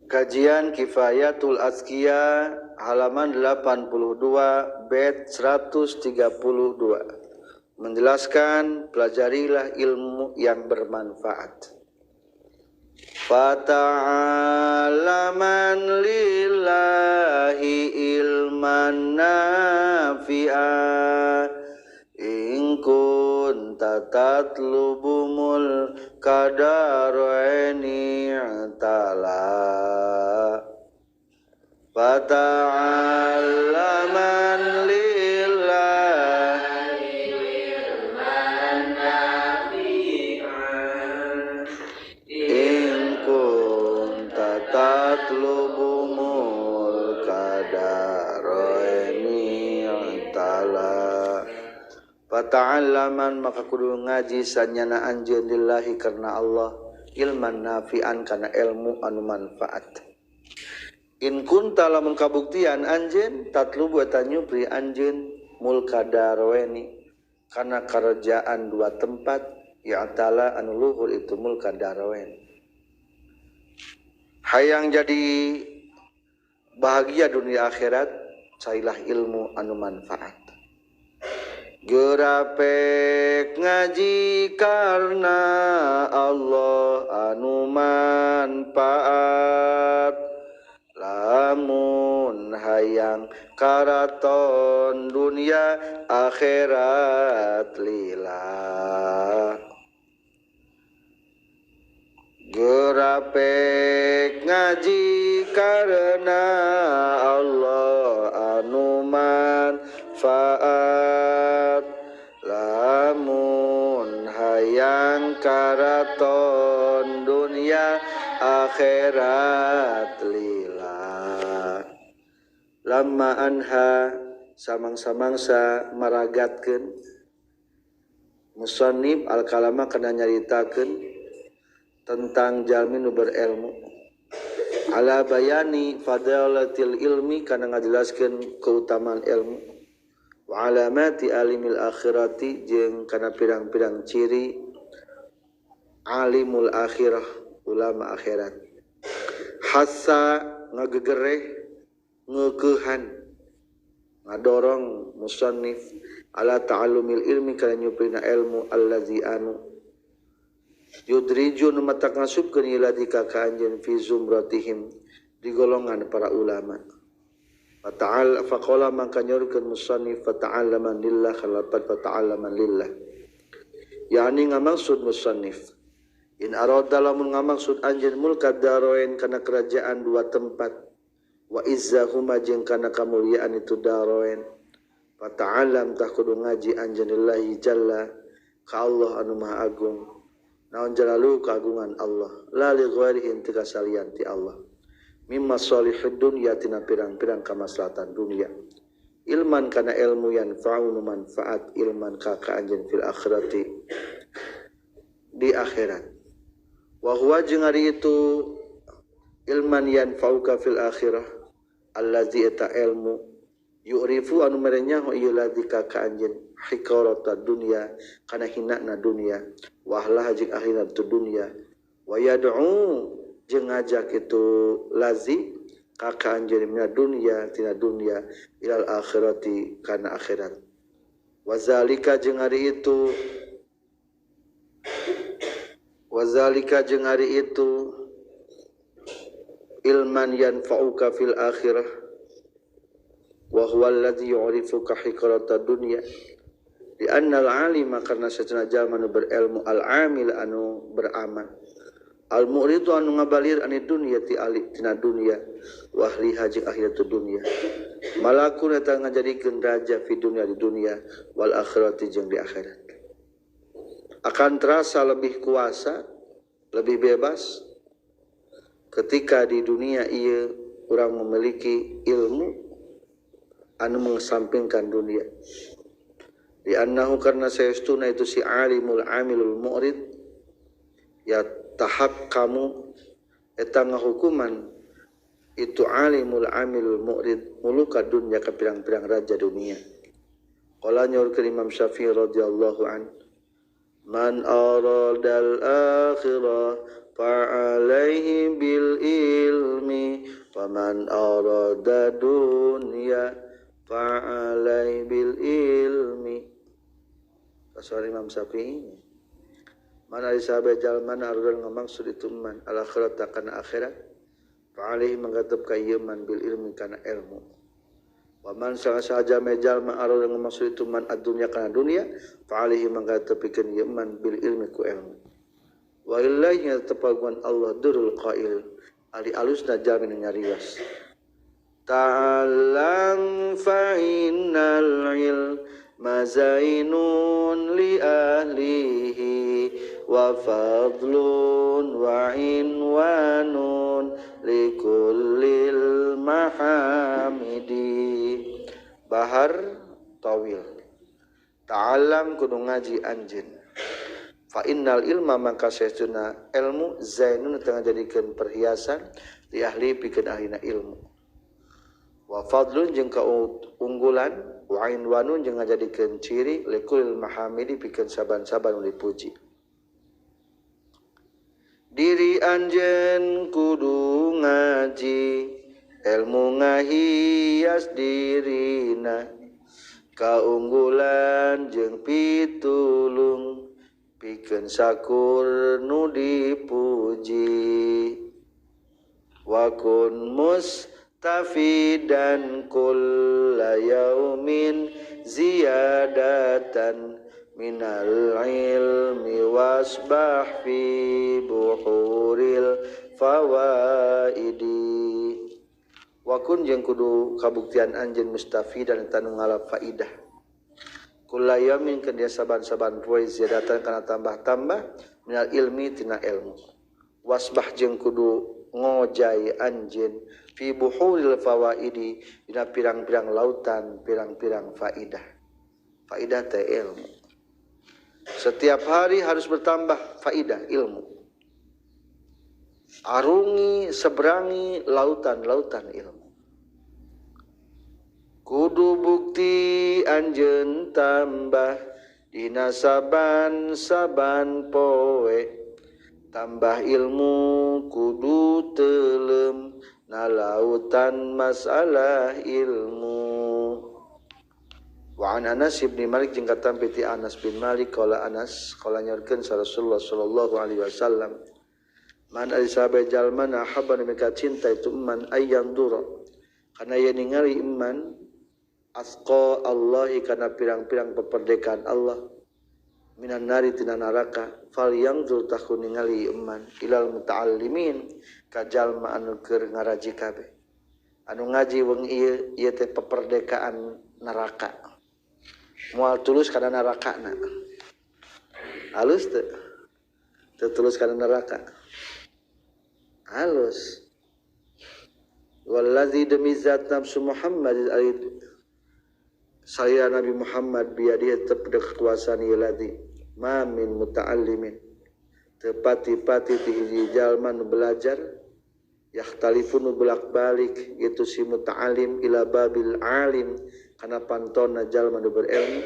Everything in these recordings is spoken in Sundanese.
Kajian Kifayatul Azkiya halaman 82 bait 132 menjelaskan pelajarilah ilmu yang bermanfaat. Fata'alaman lillahi ilman nafi'a in kunta tatlubumul kadaraini ta'ala. Fata'allaman lillahi ilman nafi'a in kunta tatlubumul kadaraini ta'ala. Fata'allaman maka kudu ngaji sanyana anjeun lillahi karena Allah ilman nafi'an kana ilmu anu manfaat. In kunta lamun kabuktian anjeun tatlubu eta nyupri anjeun mulka darweni kana kerajaan dua tempat ya'tala anu luhur itu mulka darweni. Hayang jadi bahagia dunia akhirat cailah ilmu anu manfaat. Gerapek ngaji karena Allah anu manfaat lamun hayang karaton dunia akhirat lila. Gerapek ngaji karena Allah anu manfaat lamun hayang karaton dunia akhirat lila. Lama anha samangsa-mangsa maragatkeun musannif al-kalama kana nyaritakeun tentang jalmi nu berilmu ala bayani fadalatil ilmi kana ngajelaskeun keutamaan ilmu wa alamati alimil akhirati jeung kana pirang-pirang ciri alimul akhirah ulama akhirat. Hasa ngagegereh ngeukehan ngadorong musannif ala ta'allumil ilmi kana nyuprina ilmu allazi anu yudrijun matak ngasupkeun iladika ka anjeun fi zumratihim di golongan para ulama. Fata'al faqala mangka nyorkeun musannif fata'allaman lillah khalapat fata'allaman lillah. Yani ngamaksud musannif in arada lamun ngamaksud anjeun mulka daroen kana kerajaan dua tempat wa izzahuma jeung kana kamuliaan itu daroen fata'allam tah kudu ngaji anjeun lillahi jalla ka Allah anu maha agung naon jalalu keagungan Allah la li ghairihi teu kasalian ti Allah mimma salihud dunya tina pirang-pirang kamaslahatan dunia ilman kana ilmu yanfa'u manfaat ilman ka ka anjeun fil akhirati di akhirat wa huwa jeung ari itu ilman yanfa'uka fil akhirah allazi eta ilmu yu'rifu anu merenyaho ieu ladzi ka ka anjeun hikarata dunya kana hinana dunya wa ahlah jeung ahlina tu dunya wa yad'u jeung ngajak itu lazi ka ka anjeun mina dunya tina dunya ilal akhirati kana akhirat wa zalika jeung ari itu wa zalika jeung ari itu ilman yanfa'uka fil akhirah wa huwa allazi yu'rifuka hikarata dunya di annal alima karena satuna jalma nu berilmu al amil anu beramal al mu'ridu anu ngabalir ani dunya ti ali tina dunya wa ahliha jeung akhirat dunya malakun eta ngajadikeun raja fi dunya di dunya wal akhirati jeung di akhirat akan terasa lebih kuasa lebih bebas ketika di dunia ieu urang memiliki ilmu anu mengesampingkan dunia. Di annahu karena saestuna itu si alimul amilul mu'rid ya tahak kamu eta ngahukuman itu alimul amilul mu'rid muluka dunya ka pirang-pirang raja dunia. Qala nyaurkeun Imam Syafi'i radhiyallahu an man aradal akhirah fa alaihi bil ilmi Faman arada dunya fa'alai bil ilmi. Kasar Imam Syafi'i. Mana sahabat jalma arada ngamaksud itu man al akhirat kana akhirat fa'alaihi manggatep ka ieu man bil ilmi kana ilmu. Wa man sahaja jalma arada ngamaksud itu man ad-dunya kana dunya fa'alaihi manggatep pikeun ieu man bil ilmi ku ilmu. Wa illahi tepaguan Allah durul qail ali alusna jalmi nu nyarios. Ta'allam fa innal ilma zainun li ahlihi wa fadlun wa inwanun li kullil mahamidi. Bahar tawil. Ta'allam kudu ngaji anjeun. Fa innal ilma maka saestuna ilmu zainun tengah jadikeun perhiasan li ahli pikeun ahlina ilmu. Wa fadlun jeung kaunggulan wa inwanun jeung ngajadikeun ciri li kullil mahamidi pikeun saban-saban nu dipuji. Diri anjeun kudu ngaji ilmu ngahias dirina kaunggulan jeung pitulung pikeun sakur nu dipuji. Wa kun mustafidan kulla yaumin ziyadatan minal ilmi wasbah fi buhuril fawaidi. Wa kun jeung kudu kabuktian anjeun mustafidan eta nu ngalap faidah kulla yaumin kana saban-saban poe ziyadatan kana tambah-tambah minal ilmi tina ilmu. Wasbah jeung kudu ngojai anjeun fi buhuril fawaidi dina pirang-pirang lautan pirang-pirang faidah. Faidah teh ilmu. Setiap hari harus bertambah faidah ilmu. Arungi seberangi lautan-lautan ilmu. Kudu bukti anjeun tambah dina saban-saban poe. Tambah ilmu kudu telem na lautan masalah ilmu. Wa an Anas bin Malik jeung katampi ti Anas bin Malik qala Anas qala nyorkeun sa Rasulullah sallallahu alaihi wasallam man ari sahabe jalma ahabba mika cinta itu man ayyan dura kana yen ningali iman asqa Allahi kana pirang-pirang peperdekaan Allah minan nari tina neraka fal yangzur takun ningali iman ilal muta'allimin ka jalma anu keur ngaraji kabeh anu ngaji wengi ieu ieu teh peperdekaan neraka moal tulus kana nerakana. Halus teu? Teu tulus kana neraka. Halus. Wallazi demi zat nafsu Muhammad saya Nabi Muhammad biadihi tetep kekuasaan ieu ladzi ma min muta'allimin teu pati-pati ti hiji jalma nu belajar yakhtalifun bolak-balik itu si muta'allim ila babil alim kana pantonna jalma nu berilmu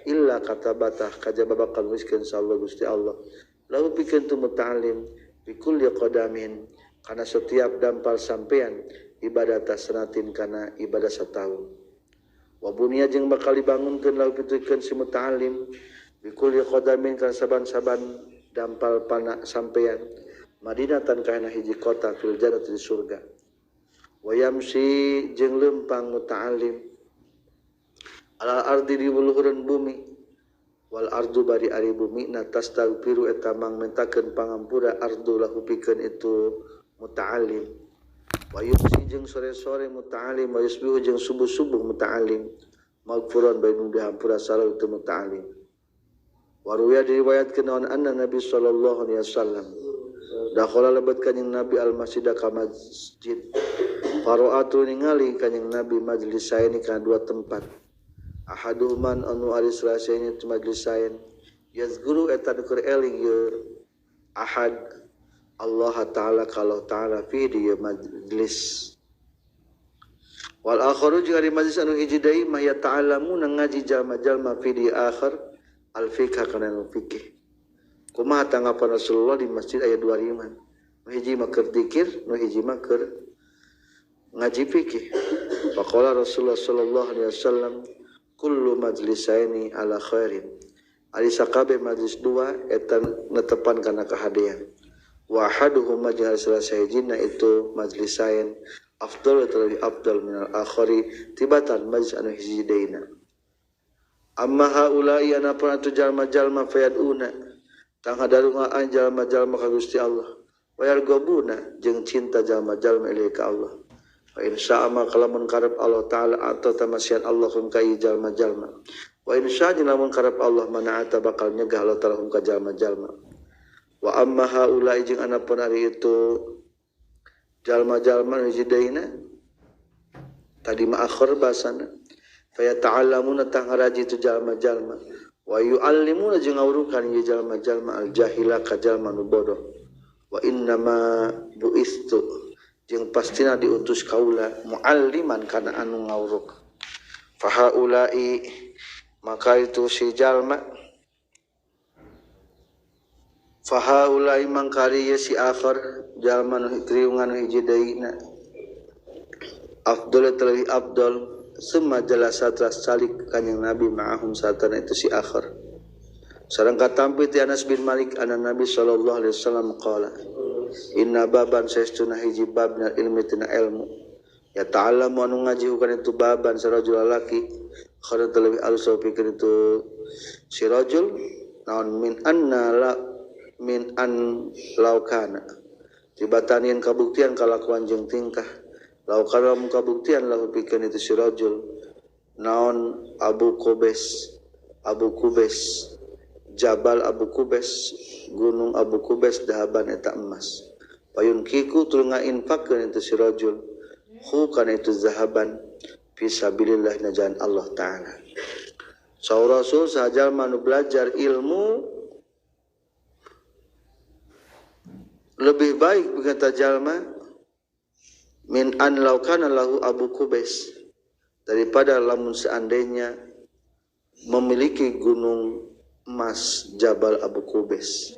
illa katabatah kajaba bakal miskin insyaallah Gusti Allah lahu pikeun tu muta'allim bi kulli qadamin kana setiap dampal sampean ibadah sanatin kana ibadah satahun wa bunya jeung bakal dibangunkeun lahu pikeun si muta'allim bi kulli qadamin kana saban-saban dampal pana sampean madinatan kana hiji kota fil jannati di surga wa yamsi jeung leumpang muta'allim alal ardi di buluhureun bumi wal ardu bari ari bumi na tastaghfiru eta mangmentakeun pangampura ardu lahu pikeun itu muta'allim wa yumsi jeung sore-sore muta'allim wa yusbihu jeung subuh-subuh muta'allim maghfuran bae nu dihampura salah itu muta'allim. Wa ruwiya diriwayatkeun naon anna Nabi sallallahu alaihi wasallam dakhala lebet kanjing Nabi al masjid ka masjid faro'atu ningali kanjing Nabi majlisaini kana dua tempat ahaduhman anu ari salasana tu majlisain yazguru eta keur eling ye ahad Allah ta'ala kalau ta'ala fi di majlis wal akharu jeung ari majlis anu hiji deui mah ya ta'alamu ngaji jalma-jalma fi di akhir al fiqh kana fikih. Kumaha tanggapan Rasulullah di masjid aya dua riman nu hiji mah keur zikir nu hiji mah keur ngaji fikih. Faqala Rasulullah sallallahu alaihi wasallam kullu majlisaini ala khairin. Ari sakabeh majlis dua eta netepan kana kahadean. Wa ahaduhuma jeung salah sahijina itu majlisain afdal terlebih afdal minal akhari tibatan majlis anu hiji deuna. Amma haula'i anapun atuh jalma-jalma fayaduna tang hadarungaan jalma-jalma ka Gusti Allah wa yargobuna jeung cinta jalma-jalma ilaihi ka Allah. Fa in syaa maka lamun karep Allah taala atau tamasian Allah hum ka jalma-jalma. Wa in syaa jeung lamun karep Allah mana'ata bakal nyegah Allah taala hum ka jalma-jalma. Wa amma haula'i jeung anapun ari itu jalma-jalma nu hiji deuna tadi ma akhir basana fa yata'allamuna tang haraji itu jalma-jalma wa yu'allimuna jeung ngawurukan ieu jalma-jalma al-jahila ka jalma nu bodoh. Wa innama bu'istu jeung pastina diutus kaula mualliman kana anu ngawuruk. Fa haula'i maka itu si jalma fa haula'i mangkari ye si akhir jalma nu kriungan nu hiji deuna afdal terlebih afdal summa jalasa teras calik kanjeng Nabi ma'ahum satana itu si akhir. Sareng katampi ti Anas bin Malik anna Nabi sallallahu alaihi wasallam qala inna baban saestuna hiji bab minal ilmi tina ilmu ya ta'allamu anu ngaji hukana itu baban sarajul lalaki khairu terlebih alus pikir itu si rajul naon min anna la min an laukana tibatanian kabuktian kalakuan jeung tingkah laukana lamun kabuktian lahu pikeun itu si rajul naon Abu Kubes Jabal Abu Kubes Gunung Abu Kubes dahaban eta emas payun kiku tuluy ngainfakkeun itu si rajul hu kana itu zahaban fi sabilillah na jalan Allah taala. Saur Rasul sajalma nu belajar ilmu lebih baik berkata jalma min an laukana lahu Abu Kubes daripada lamun seandainya memiliki gunung emas Jabal Abu Kubes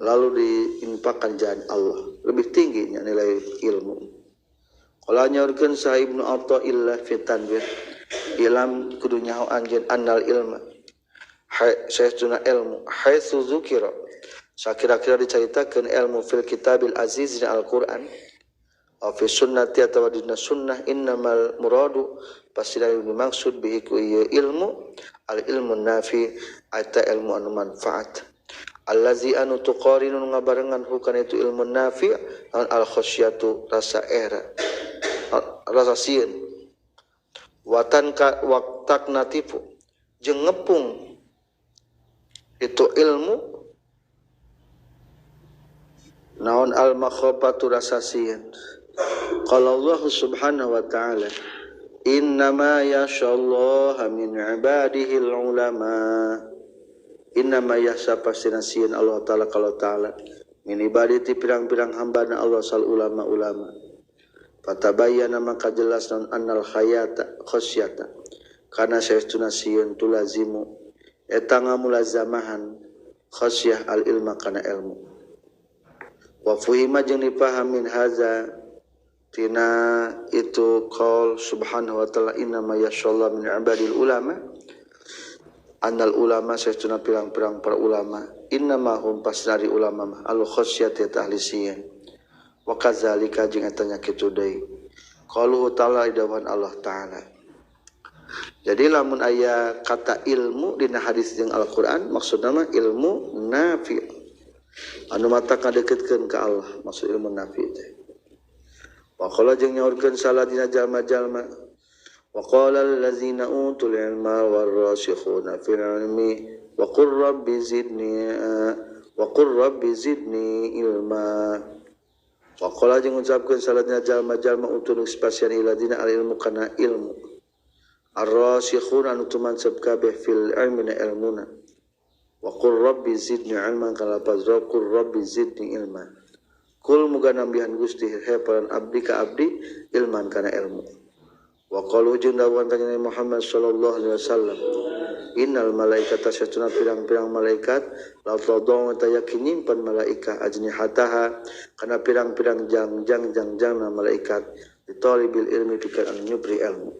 lalu diinfakkan jalan Allah, lebih tingginya nilai ilmu. Qala nyaurkeun sa Ibnu Athaillah fi Tanbih ilam kudu nyaho anjeun annal ilma saestuna ilmu haitsu zukira sakira-kira dicaritakeun ilmu fil kitabil aziz dina Al-Qur'an aw fi sunnati atawa dina sunnah innamal muradu pasti dari dimaksud bihi ku ieu ilmu al ilmu nafi eta ilmu anu manfaat allazi anu tuqarinu ngabarengan hukana itu ilmu nafi al khasyatu rasa era rasa sieun watan ka waqtak natifu jeung ngepung itu ilmu naon al makhafatu rasa sieun. Qala Allah subhanahu wa ta'ala innama yashallaha min ibadihi ulama innama yahsa pastina sieun Allah taala kalau taala min ibadati pirang-pirang hambana Allah sal ulama-ulama. Fatabayyana maka jelas non annal khayata khasyata kana saestuna sieun tulazimu eta ngamulazamahan khasyah al ilma kana ilmu. Wa fuhima jeung dipahamin haza tina itu qaul subhanahu wa ta'ala innama yashallahu min ibadil ulama annal ulama saestuna pirang-pirang para ulama innama hum pasnari ulama mah al khasyati ahli sieun wa kadzalika jeung eta nya kitu deui qauluhu ta'ala idawan Allah ta'ala. Jadi lamun aya kata ilmu dina hadis jeung Al-Qur'an maksudna mah ilmu nafi anu mata kadeukeutkeun ka Allah maksud ilmu nafi teh. Wa qala jeung nyaurkeun saladina jalma-jalma wa qala allazina utul ilma warasikhuna fil ilmi wa qur rabbi zidni wa qur rabbi zidni ilma. Wa qala jeung ngucapkeun saladina jalma-jalma utul spasian iladina al ilmu kana ilmu arrasikhuna anu tumansab kabeh fil ilmi na ilmuna wa qur rabbi zidni ilman kana lafaz qur rabbi zidni ilma. Kul muga nambihan Gusti heparan abdi ka abdi ilman kana ilmu. Wa qalu jeung dawuhan kanjeng Nabi Muhammad sallallahu alaihi wasallam innal malaikata satuna pirang-pirang malaikat la tadau ta yakin nyimpen malaika ajnihataha kana pirang-pirang jang-jang jang-jangna malaikat talibil ilmi pikeun anu nyupri ilmu.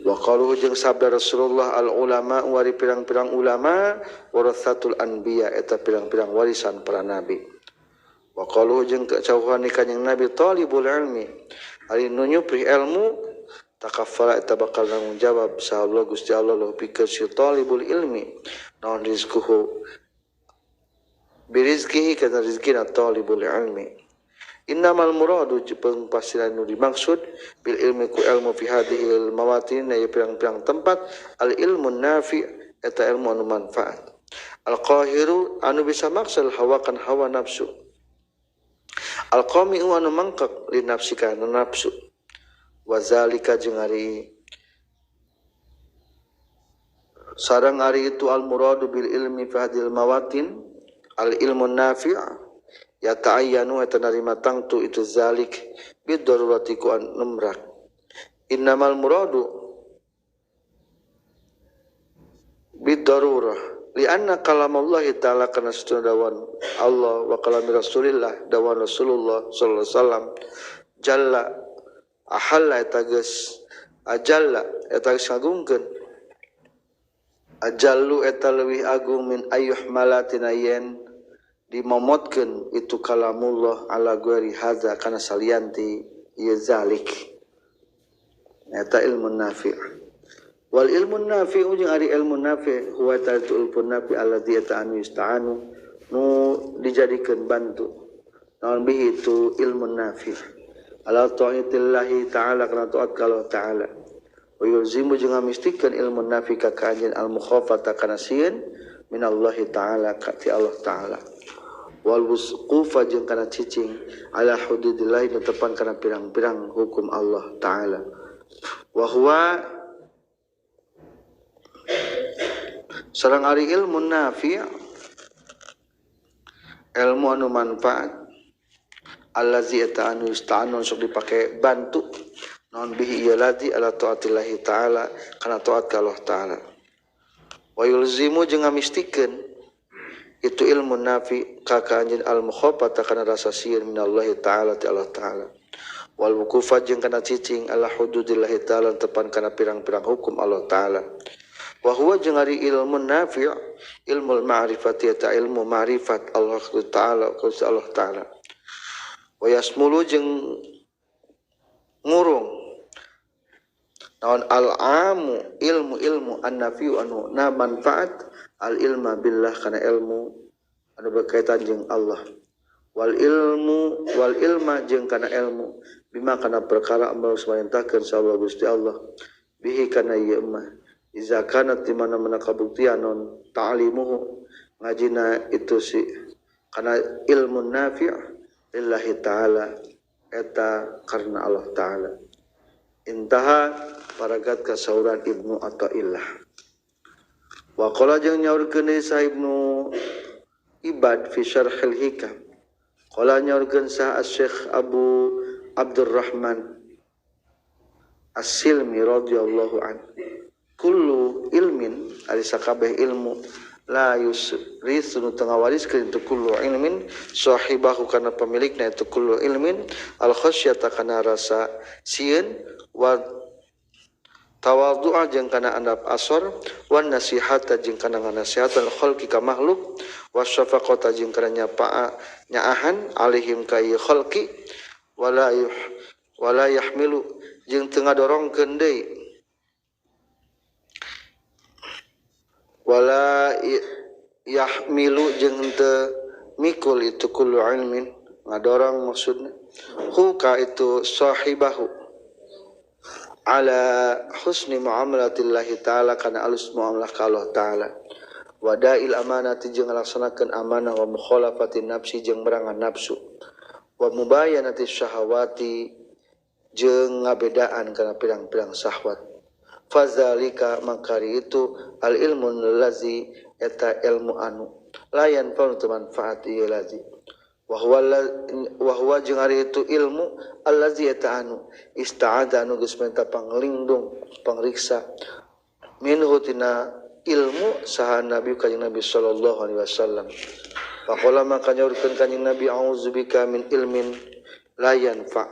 Wa qalu jeung sabda Rasulullah al ulama wari pirang-pirang ulama warathatul anbiya eta pirang-pirang warisan para nabi. Wa qalu jeung kecauhan kanjing Nabi talibul ilmi ari nu nyupri ilmu takaffala eta bakal nanggung jawab saha Allah Gusti Allah lahu pikeun si talibul ilmi naon rizquhu birizkihi kana rizkina talibul ilmi. Innamal muradu jeung pastian nu dimaksud bil ilmi ku ilmu fi hadhil mawatin ya pirang-pirang tempat al ilmu nafi eta ilmu anu manfaat al qahiru anu bisa maksal hawa kan hawa nafsu al qami'u anu mangkek li nafsi kana nafsu wa zalika jeung ari sareng ari itu al muradu bil ilmi fi hadhil mawatin al ilmu nafi' ya ta'ayyanu eta narima tangtu itu zalik bid darurati ku an numrak. Innamal muradu bid darurah li'anna kalam Allah ta'ala kana satuna dawan Allah wa kalami Rasulillah dawan Rasulullah sallallahu alaihi wasallam jalla ahalla eta geus ajalla eta geus ngagungkeun ajallu eta leuwih agung min ayyuh malatina yen dimomotkeun itu kalamullah ala ghairi hadza kana salianti ieu zalik eta ilmu nafi'. Wal ilmu nafi' jeung ari ilmu nafi' huwa ta'tul nafi' alladzi ta'anu yusta'anu nu dijadikeun bantu naon bihi itu ilmu nafi' ala ta'atillahi ta'ala kana ta'at ka Allah ta'ala wa yulzimu jeung ngamistikeun ilmu nafi' ka kanjeun al mukhafata kana sieun minallahi ta'ala ka ti Allah ta'ala wal wusqufa jeung kana cicing ala hududillahi netepan kana pirang-pirang hukum Allah ta'ala. Wa huwa sareng ari ilmu nafi' ilmu anu manfaat allazi eta anu yusta'anu sok dipake bantu naon bihi ieu ladzi ala taatillahi ta'ala kana taat ka Allah ta'ala. Wa yulzimu jeung ngamistikeun itu ilmu nafi ka kanjeun al mukhafata kana rasa sieun minallahi ta'ala ti Allah ta'ala wal wuqufa jeung kana cicing ala hududillahi ta'ala tepan kana pirang-pirang hukum Allah ta'ala. Wa huwa jeung ari ilmu nafi' ilmul ma'rifati ta ilmu ma'rifat Allah ta'ala Gusti Allah ta'ala. Wa yasmulu jeung ngurung naon al-amu ilmu-ilmu an-nafi'u anu na manfaat al ilma billah kana ilmu anu berkaitan jeung Allah wal ilmu wal ilma jeung kana ilmu bima kana perkara anu samarentahkeun sa Allah Gusti Allah bihi kana ieu mah iza kanat di mana-mana kabuktian non ta'limuhu ngajina itu si kana ilmu nafi' lillahi ta'ala eta karena Allah ta'ala. Intaha paragat kasauran Ibnu Athaillah. Wa qala jeung nyaurkeun sa Ibnu Ibad fi Syarhil Hikam. Qala nyaurkeun sa Syekh Abu Abdurrahman As-Silmi radhiyallahu an. Kullu ilmin ari sakabeh ilmu la yusrisu nu teu ngawariskeun itu kullu ilmin sahibahu kana pemilikna itu kullu ilmin al khasyata kana rasa sieun wa tawadhu'a jeung kana andap asor wan nasihata jeung kana nganasihatan khalqi ka makhluk wasyafaqata jeung kana nyapaa nyaahan alaihim ka ieu khalqi wala yuh wala yahmilu jeung teu ngadorongkeun deui wala yahmilu jeung teu mikul itu kullu ilmin ngadorong maksudna hu ka itu sahibahu ala husni muamalatillahi ta'ala kana alus muamalah ka Allah ta'ala wadail amanati jeung ngalaksanakeun amanah wa mukhalafatin nafsi jeung merangan nafsu wa mubayanati syahawati jeung ngabedaan kana pirang-pirang syahwat. Fazalika mangkari itu al ilmu lazi eta ilmu anu layan fa manfaat ieu lazi wa huwa jeung ari itu ilmu allazi eta anu ista'adza anu geus minta panglindung pangriksa minhu tina ilmu saha nabi kanjeng Nabi sallallahu alaihi wasallam. Faqala maka nyaurkeun kanjeng Nabi auzubica min ilmin la yanfa.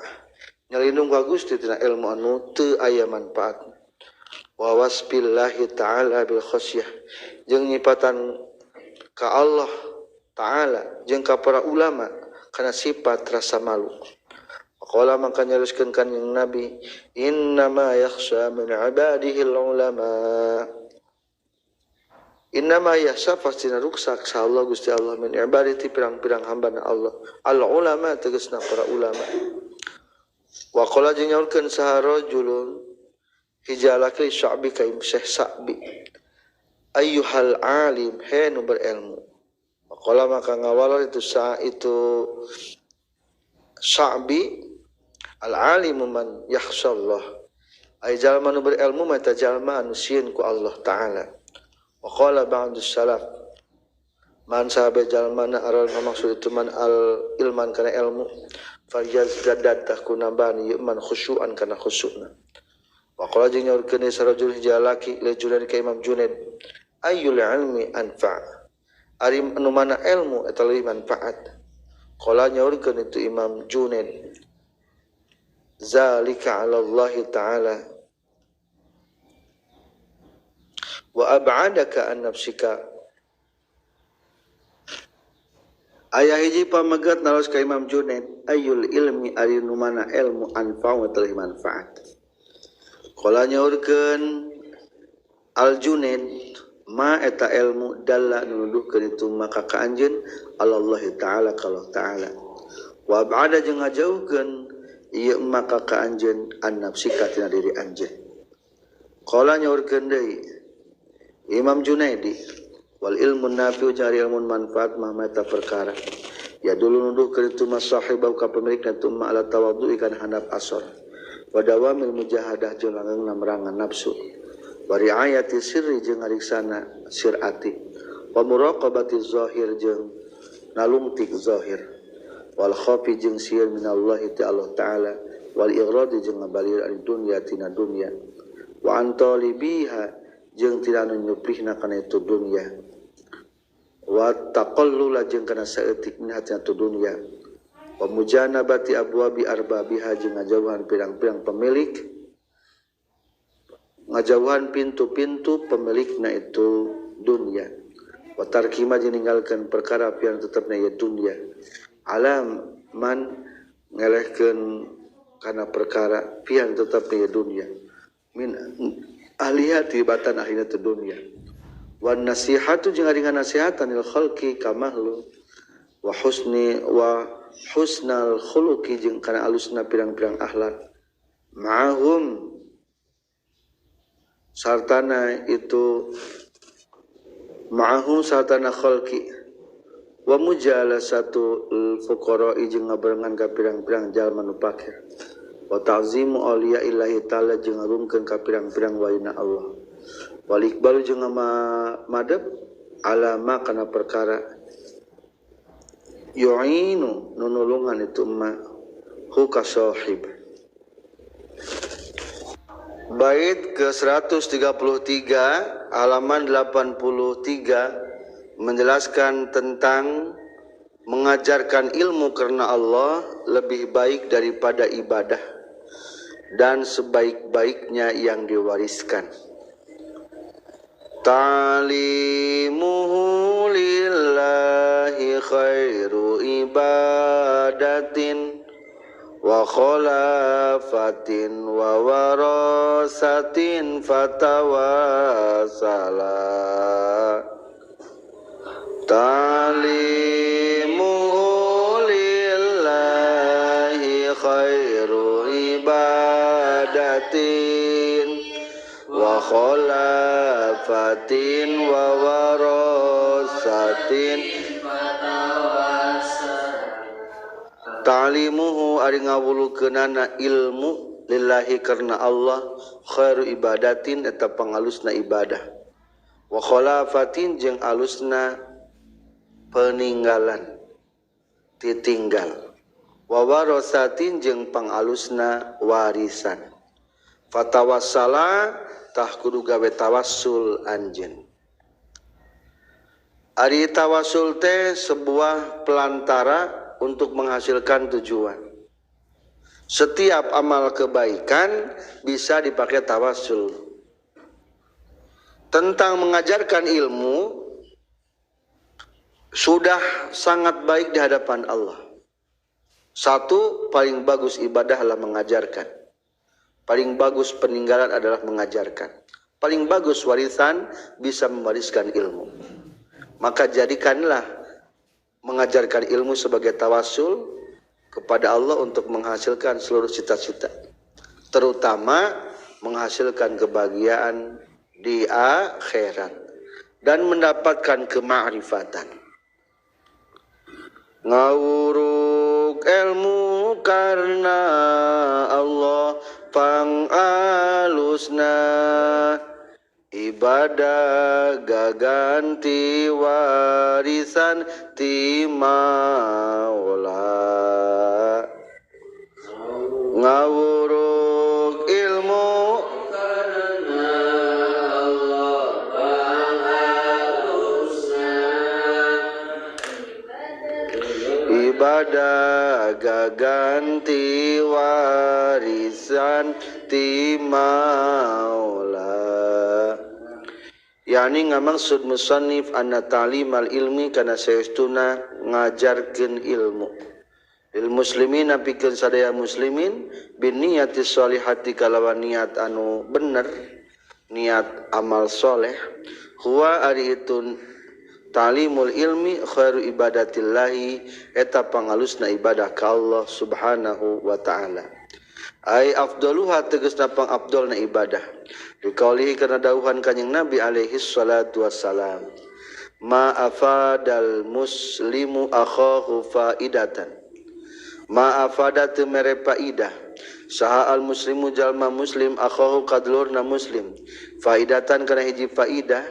Nyalindung ka Gusti tina ilmu anu teu aya manfaatna. Wa wasbillahi ta'ala bil khasyah jeung nyipatan ka Allah ta'ala jeung ka para ulama kana sifat rasa malu. Qala mangka nyaruskeun kanjing Nabi innama yakhsha min ibadihi ulama. Innama yakhsha pastina ruksak sa Allah Gusti Allah min ibadati pirang-pirang hambana Allah. Al ulama tegasna para ulama. Wa qala jeung nyaurkeun saha rajulun hijalaki sya'bi ka Syekh Sa'bi. Ayyuhal alim he nu berilmu. Wa qala maka ngawalar itu sa itu Sya'bi al alimu man yakhshallah. Ai jalma nu berilmu mah eta jalma anu sieun ku Allah taala. Wa qala ba'du salaf man sahabe jalmana aral maksud itu man al ilman kana ilmu falyazdad tahkunamban man khusyuan kana khusyukna. Wa qala jeung nyaurkeun sarajul hijalaki li Junaid ka Imam Junaid ayyul ilmi anfa ari anu mana ilmu eta leuwih manfaat. Qala nyaurkeun itu Imam Junaid zalika 'ala Allah ta'ala wa ab'adaka an nafsika. Aya hiji pamegat naros ka Imam Junaid ayyul ilmi ari nu mana ilmu anfa'u teuih manfaat. Qala nyaurkeun Al Junaid ma eta ilmu dalla nuduhkeun itu maka ka anjeun Allah ta'ala ka Allah ta'ala wa ab'ada jeung ngajauhkeun ieu maka ka anjeun an nafsika tina diri anjeun. Qala nyaurkeun deui Imam Junaidi wal ilmu nafi'u jari ilmu manfaat mah mata perkara ya dulu nuduh keur itu masahibau ka pemilikna tu ma ala tawadhu kana handap asor wa dawamil mujahadah jeung langgengna merangan nafsu wa riayati sirri jeung ngariksana sirati wa muraqabati zahir jeung nalungtik zahir wal khafi jeung sieun minallahi ta'ala ta'ala wal iradi jeung ngabalir ari dunya tina dunya wa antalibiha jeung tidak anu nyuplihna kana itu dunya wa taqallula jeung kana saeutik min hatina tu dunya wa mujanabati abwabi arbabiha jeung ngajauhan pirang-pirang pemilik ngajauhan pintu-pintu pemilikna itu dunya wa tarkima jeung ninggalkeun perkara pian tetepna ieu dunya alam man ngelehkeun kana perkara pian tetepna ieu dunya min ahliyati batan ahlina tu dunya wan nasihatu jeung ari ngasihatan lil khalqi ka makhluk wa husni wa husnal khuluqi jeung kana alusna pirang-pirang akhlak ma'ahum sartana itu ma'ahum sartana khalqi wa mujalasatu fuqara jeung ngabarengan ka pirang-pirang jalma nu fakir wa ta'zimu awliya illahi ta'ala jeung ngagungkeun ka pirang-pirang walina Allah wal iqbalu jeung madep ala ma kana perkara yu'inu nunulungan itu ma hu ka sahib. Bait ke 133 halaman 83 menjelaskan tentang mengajarkan ilmu karena Allah lebih baik daripada ibadah dan sebaik-baiknya yang diwariskan. Ta'limuhu lillahi khairu ibadatin wa khalafatin wa warasatin fatawasala. Ta'limuhu lillahi khairu ibadatin wa khalafatin wa warasatin. Ta'limuhu ari ngawulukeunana ilmu lillahi karena Allah khairu ibadatin eta pangalusna ibadah wa khalafatin jeung alusna peninggalan titinggal wa warasatin jeung pangalusna warisan. Fatawassala tah kudu gawe tawassul anjeun. Ari tawassul teh sebuah pelantara untuk menghasilkan tujuan. Setiap amal kebaikan bisa dipakai tawassul. Tentang mengajarkan ilmu sudah sangat baik di hadapan Allah. Satu, paling bagus ibadah adalah mengajarkan. Paling bagus peninggalan adalah mengajarkan. Paling bagus warisan bisa mewariskan ilmu. Maka jadikanlah mengajarkan ilmu sebagai tawassul kepada Allah untuk menghasilkan seluruh cita-cita, terutama menghasilkan kebahagiaan di akhirat dan mendapatkan kemakrifatan. Ngawuruk ilmu karena Allah pangalusna, ibadah gaganti warisan ti maula. Ngawuruk ilmu karena Allah pangalusna, ibadah gaganti warisan ti maula. Yani ngamaksud musannif anna ta'limal ilmi kana saestuna ngajarkeun ilmu lil muslimin pikeun sadaya muslimin bin niyati sholihati kalawan niat anu bener, niat amal soleh. Huwa ari itu ta'limul ilmi khairu ibadatillahi eta pangalusna ibadah ka Allah subhanahu wa ta'ala. Ai afdaluha tegasna pangafdolna ibadah. Dikaulihi karena dauhan kanjeng Nabi alaihi salatu wassalam, ma afadal muslimu akhahu faidatan. Ma afada teu mere faidah saha al muslimu jalma muslim akhahu kadulurna muslim faidatan kana hiji faidah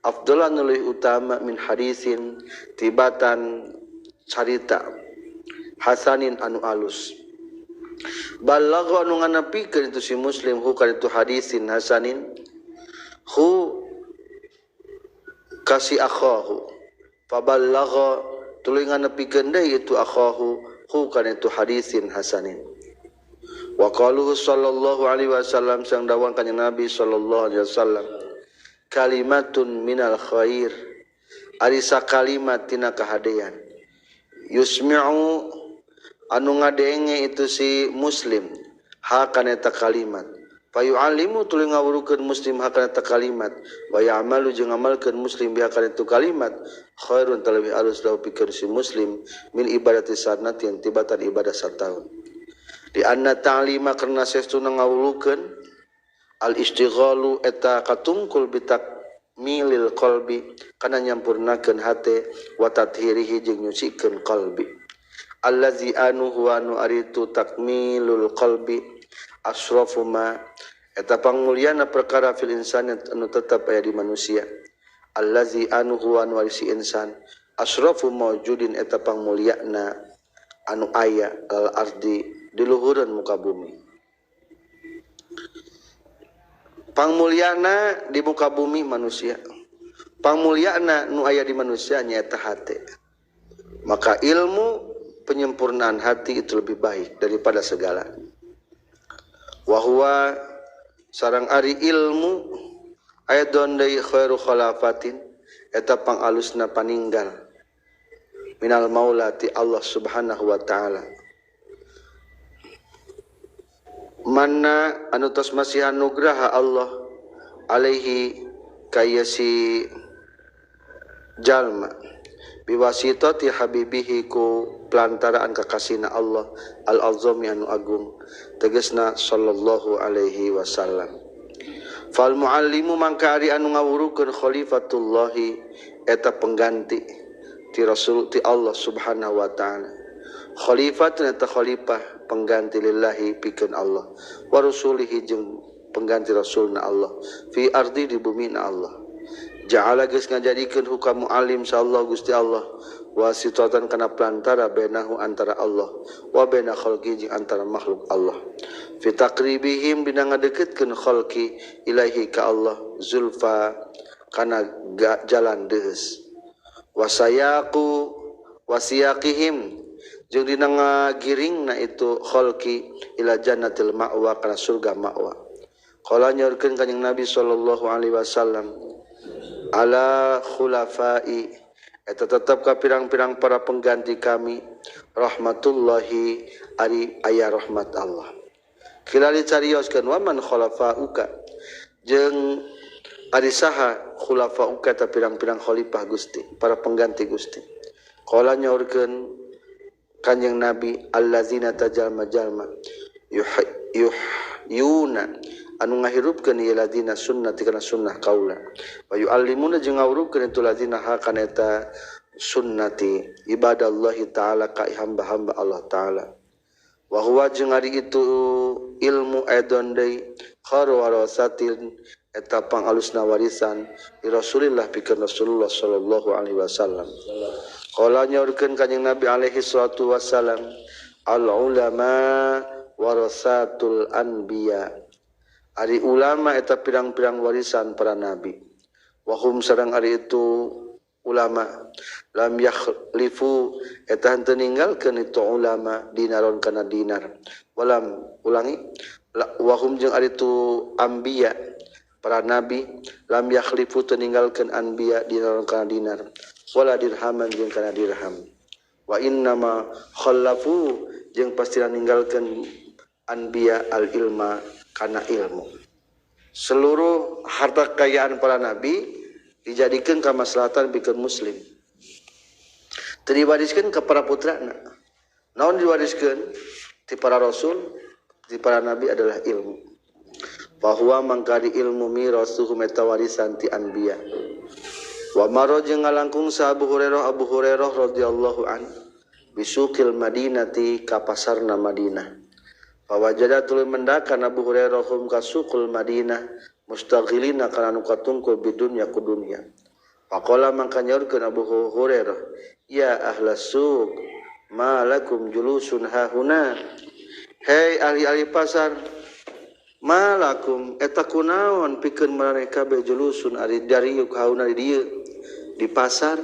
afdalan leuwih utama min hadisin tibatan carita hasanin anu alus. Balagha anu nganepikeun itu si muslim hu kana itu hadisin hasanin hu kasi akhahu faballagha tuluy nganepikeun deui itu akhahu hu kana itu hadisin hasanin. Wa qaluhu sallallahu alaihi wasallam sang dawang kanjeng Nabi sallallahu alaihi wasallam kalimatun minal khair ari sakalimat tina kahadean yusmi'u anu ngadenge itu si muslim hakana eta kalimat fayu'allimu tuluy ngawurukeun muslim hakana eta kalimat wa ya'malu jeung ngamalkeun muslim bi hakana itu kalimat khairun talebih alus lahu pikeun si muslim min ibadati sanatin tibatan ibadah sataun. Di anna ta'lima karena saestuna ngawurukeun al istighalu eta katungkul bitakmilil qalbi kana nyampurnakeun hate wa tathirihi jeung nyucikeun qalbi allazi anu huwa nu aritu takmilul qalbi asrafu ma eta pangmulyana perkara fil insani anu tetep aya di manusia allazi anu huwa nu ari si insan asrafu maujudin eta pangmulyana anu aya al ardi di luhureun muka bumi. Pangmulyana di muka bumi manusia, pangmulyana nu aya di manusia nyaeta hate. Maka ilmu penyempurnaan hati itu lebih baik daripada segala. Wahwa sarang ari ilmu ayadon deui khairu khalafatin eta pangalusna paninggal minal maula ti Allah subhanahu wa ta'ala. Mana anu tos masihan nugraha Allah alaihi kaya si jalma biwasitati habibihi ku pelantaraan kakasina Allah al-azami anu agung tegasna sallallahu alaihi wasallam. Fal muallimu mangka ari anu ngawurukeun khalifatullahi eta pengganti ti Rasul ti Allah subhanahu wa ta'ala. Khalifatun eta khalifah pengganti lillahi pikeun Allah wa rasulihi jeung pengganti rasulna Allah fi ardi di bumi na Allah. Ja'ala geus ngajadikeun hukam muallim sallallahu Gusti Allah wasitatan kana pelantara bainahu antara Allah wa baina khalqi jeung antara makhluk Allah fi taqribihim dina ngadeukeutkeun khalqi ilaihi ka Allah zulfa kana jalan deus wasayaqu wasiyaqihim Jeung dina ngagiringna itu khalqi ila jannatil ma'wa kana surga ma'wa. Qala nyaurkeun kanjing Nabi sallallahu alaihi wasallam ala khulafai eta tetep ka pirang-pirang para pengganti kami rahmatullahi ari aya rahmat Allah. Kila dicarioskeun wa man khulafauka jeung ari saha khulafauka ta pirang-pirang khalifah Gusti, para pengganti Gusti. Qala nyaurkeun kanjing Nabi allazina tajalma-jalma yuhyuna anu ngahirupkeun ieu ladina sunnati kana sunnah kaula wa yuallimuna jeung ngawurupkeun itu ladina ha kana eta sunnati ibadallahi ta'ala ka hamba-hamba Allah ta'ala wa huwa jeung ari itu ilmu edon deui khairu warasatin eta pangalusna warisan li Rasulillah pikeun Rasulullah sallallahu alaihi wasallam. Qala nyaurkeun kanjing Nabi alaihi salatu wasalam al ulama warasatul anbiya ari ulama eta pirang-pirang warisan para nabi wa hum sareng ari itu ulama lam yakhlifu eta henteu ninggalkeun itu ulama dinaron kana dinar walam ulangi wa hum jeung ari itu anbiya para nabi lam yakhlifu teu ninggalkeun anbiya dinaron kana dinar wala dirhaman jeung kana dirham wa innama khallafu jeung pasti ninggalkeun anbiya al ilma kana ilmu. Seluruh harta kekayaan para nabi dijadikeun kamaslahatan pikeun muslim. Teu diwariskeun ka para putrana. Naon diwariskeun ti para rasul, ti para nabi adalah ilmu. Bahwa mangkari ilmu mirasuhum eta warisan ti anbiya. Wa maro jeung ngalangkung sa Abu Hurairah radhiyallahu an bisuqil Madinati ka pasarna Madinah. Fawajada tuluy mendakan Abu Hurairah hum ka suqul Madinah mustaghilina kana nu katungkul bidunya ku dunya. Faqala mangka nyaurkeun Abu Hurairah ya ahlas suq ma lakum julusun hahuna. Hei ahli-ahli pasar ma lakum eta kunaon pikeun maraneh kabeh julusun ari dariuk hauna di dieu di pasar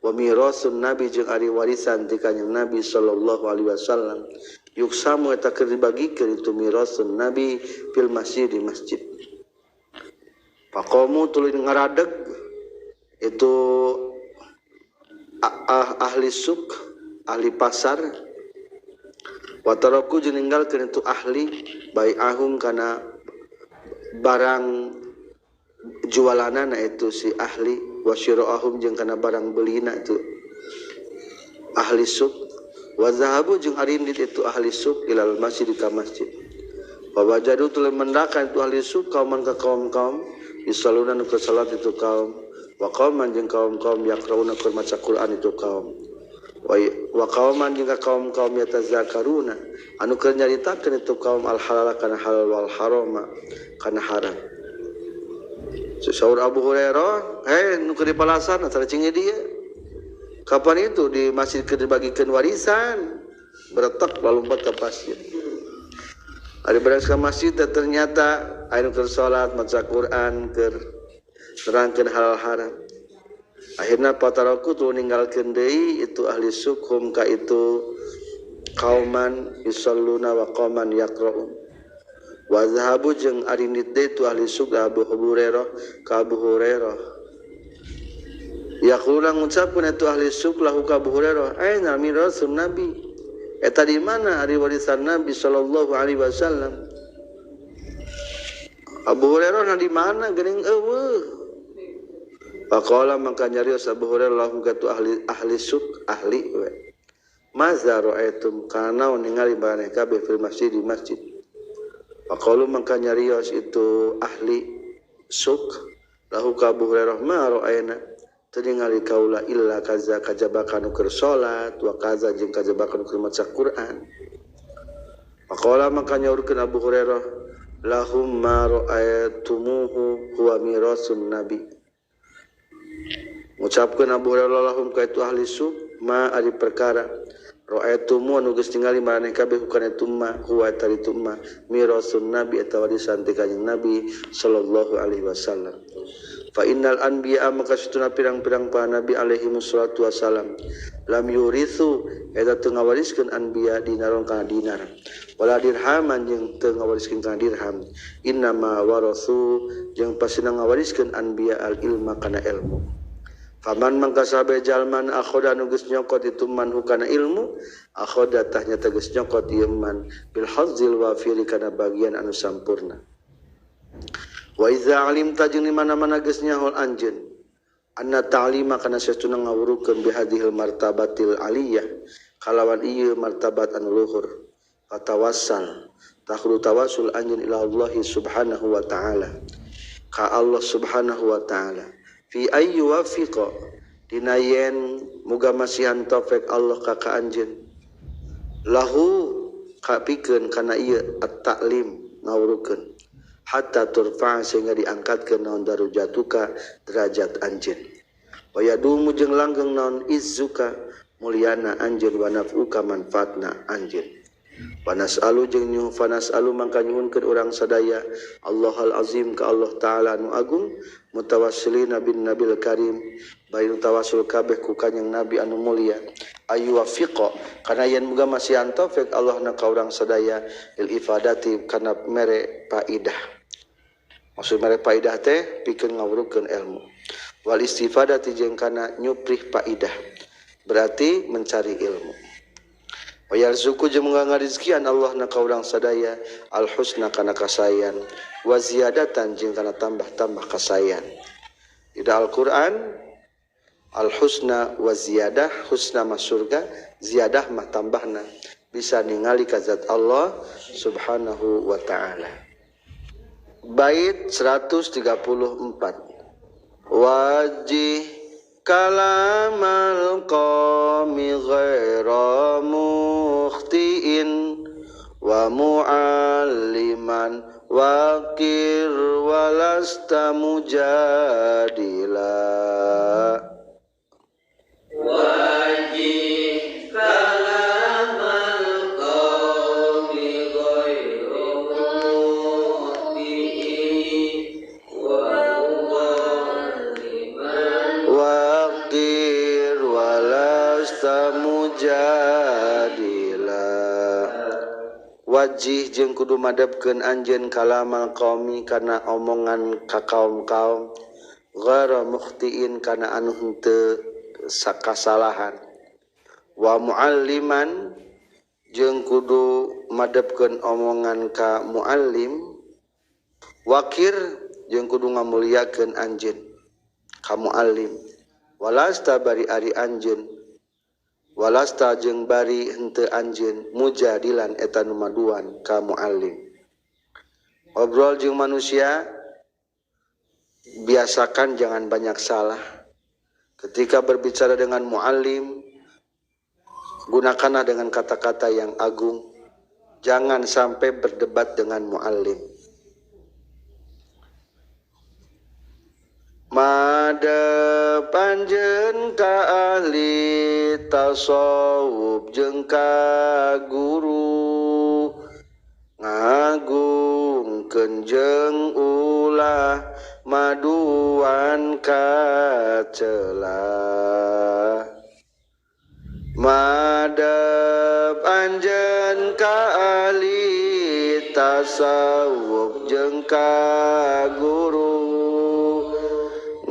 wa mirasun nabi jeung ari warisan ti kanjing Nabi sallallahu alaihi wasallam yuksamu eta keur dibagikeun itu mirasun nabi fil masjid di masjid. Faqamu tuluy ngaradeg itu ahli suk ahli pasar wa taraku jeung ninggalkeun itu ahli bai'ahum kana barang jualanana itu si ahli wa syira'ahum jeung kana barang belina itu ahli suk wa zahabu jeung arindit itu ahli suk ilal masjid ka masjid. Wa wajadu tuluy mendakan itu ahli suk kauman ka kaum-kaum yusalluna nu salat itu kaum wa qauman jeung kaum-kaum yaqrauna keur maca Quran itu kaum wa qauman jeung kaum-kaum yatazakaruna anu keur nyaritakeun itu kaum al halal kana halal wal harama kana haram. Saur Abu Hurairah, "Hei nu keur dipalasan antara cing dia. Kapan itu di masjid keur dibagikeun warisan?" Beretak lompat ke masjid. Ari beres ka masjid ternyata anu keur salat maca Quran keur nerangkeun halal haram. Akhirna pataraku tu ninggalkeun deui itu ahli sukum ka itu kauman yusalluna wa qauman yaqra'un. Wa zahabu jeung arindit deui tu ahli suk Abu Hurairah ka Abu Hurairah. Yaquluna ngucapkeun itu ahli suk lahu ka Abu Hurairah, "Aina mirasun Nabi?" Eta di mana ari warisan Nabi sallallahu alaihi wasallam? Abu Hurairah na di mana geuning eueuh. Faqala mangka nyarios Abu Hurairah lahum ka tu ahli suk ahli we. Maza ra'aitum kana ningali maraneh kabeh fil masjid di masjid. Faqalu mangka nyarios itu ahli suk lahu ka Abu Hurairah ma ra'aina teu ningali kaula illa kaza kajaba kanu keur salat wa kaza jeung kajaba kanu keur maca Quran. Faqala mangka nyaurkeun Abu Hurairah lahum ma ra'aitumuhu huwa mirasun nabi. Ngucapkeun Abu Hurairah lahum ka itu ahli suk ma ari perkara Ra'aitumu anu geus ningali maraneh kabeh hukana itu ma huwa eta itu ma mirasun nabi eta warisan ti kanjeng Nabi sallallahu alaihi wasallam. Fa innal anbiya maka satuna pirang-pirang para nabi alaihi wassalatu wasalam lam yurithu eta teu ngawariskeun anbiya dinaron kana dinar wala dirhaman jeung teu ngawariskeun kana dirham innama warathu jeung pasina ngawariskeun anbiya al ilma kana ilmu. Faman mangka sabe jalman akhoda nu geus nyokot itu man hukana ilmu akhoda tahnya tegas nyokot ieu man bil hazzil wafiri kana bagian anu sampurna. Wa iza alimta jeung di mana-mana geus nyaho anjeun anna ta'lima kana sesuna ngawurukeun bihadhil martabatil aliyah kalawan ieu martabat anu luhur fatawassal takhlu tawassul anjeun ila Allah subhanahu wa ta'ala ka Allah subhanahu wa ta'ala fi ayyu wafiqa dina yen muga masihan taufik Allah ka ka anjeun lahu kapikeun kana ieu at-ta'lim ngawurukeun hatta turfa sehingga diangkatkeun naon darajatuka derajat anjeun wa yadumu jeung langgeng naon izzuka mulyana anjeun wa naf'uka manfaatna anjeun Panas'alu jeung nyuhun fanas'alu mangka nyuhunkeun urang sadaya Allahal azim ka Allah taala anu agung mutawassilina bin nabil karim bari tawassul kabeh ku kanjeng nabi anu mulia ayu wafiqa kana yen muga masihan taufik Allah na ka urang sadaya lil ifadati kana mere paidah. Maksud mere paidah teh pikeun ngawurukeun ilmu wal istifadati jeung kana nyuprih paidah berarti mencari ilmu. Wa yarzuqu jeung ngarizkian Allah na ka urang sadaya al husna kana kasayan wa ziyadatan jeung kana tambah-tambah kasayan. Di Al-Qur'an al husna wa ziyadah, husna mah surga, ziyadah mah tambahna bisa ningali ka zat Allah subhanahu wa ta'ala. Bait 134 wajih kalamal qami ghaira mukhtiin wa mualliman waqir walasta mujadila wajih kalamal qami ghaira mukhtiin wa mualliman waqir walasta mujadila. Wajih jeung kudu madepkeun anjeun kalamal qaumi kana omongan ka kaum-kaum ghaira mukhtiin kana anu henteu sakasalahan wa mualliman jeung kudu madepkeun omongan ka muallim wakir jeung kudu ngamuliakeun anjeun ka muallim walasta bari ari anjeun walasta jeung bari henteu anjeun mujadilan eta nu maduan ka muallim. Obrol jeung manusia biasakan jangan banyak salah. Ketika berbicara dengan muallim gunakanlah dengan kata-kata yang agung. Jangan sampai berdebat dengan muallim. Madep anjeun ka ahli tasawuf jeung ka guru ngagungkeun jeung ulah maduan kacela. Madep anjeun ka ahli tasawuf jeung ka guru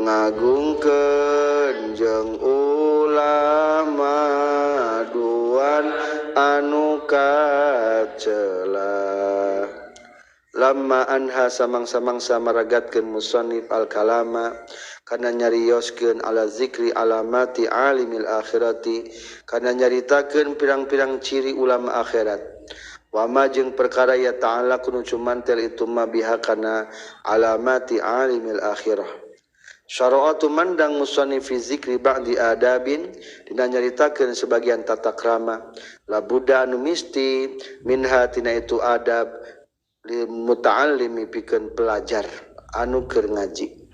ngagungkeun jeung ulama duan anu kacela. Lamma anha samang-samangsa maragatkeun musannif al-kalama kana nyarioskeun ala zikri alamati alimil akhirati kana nyaritakeun pirang-pirang ciri ulama akhirat wa ma jeung perkara ya ta'ala kunu cumantel itu ma biha kana alamati alimil akhirah. Syara'atu mandang musannif fi zikri ba'di adabin dina nyaritakeun sebagian tata krama la buddha anu misti minha tina itu adab li muta'allimi pikeun pelajar anu keur ngaji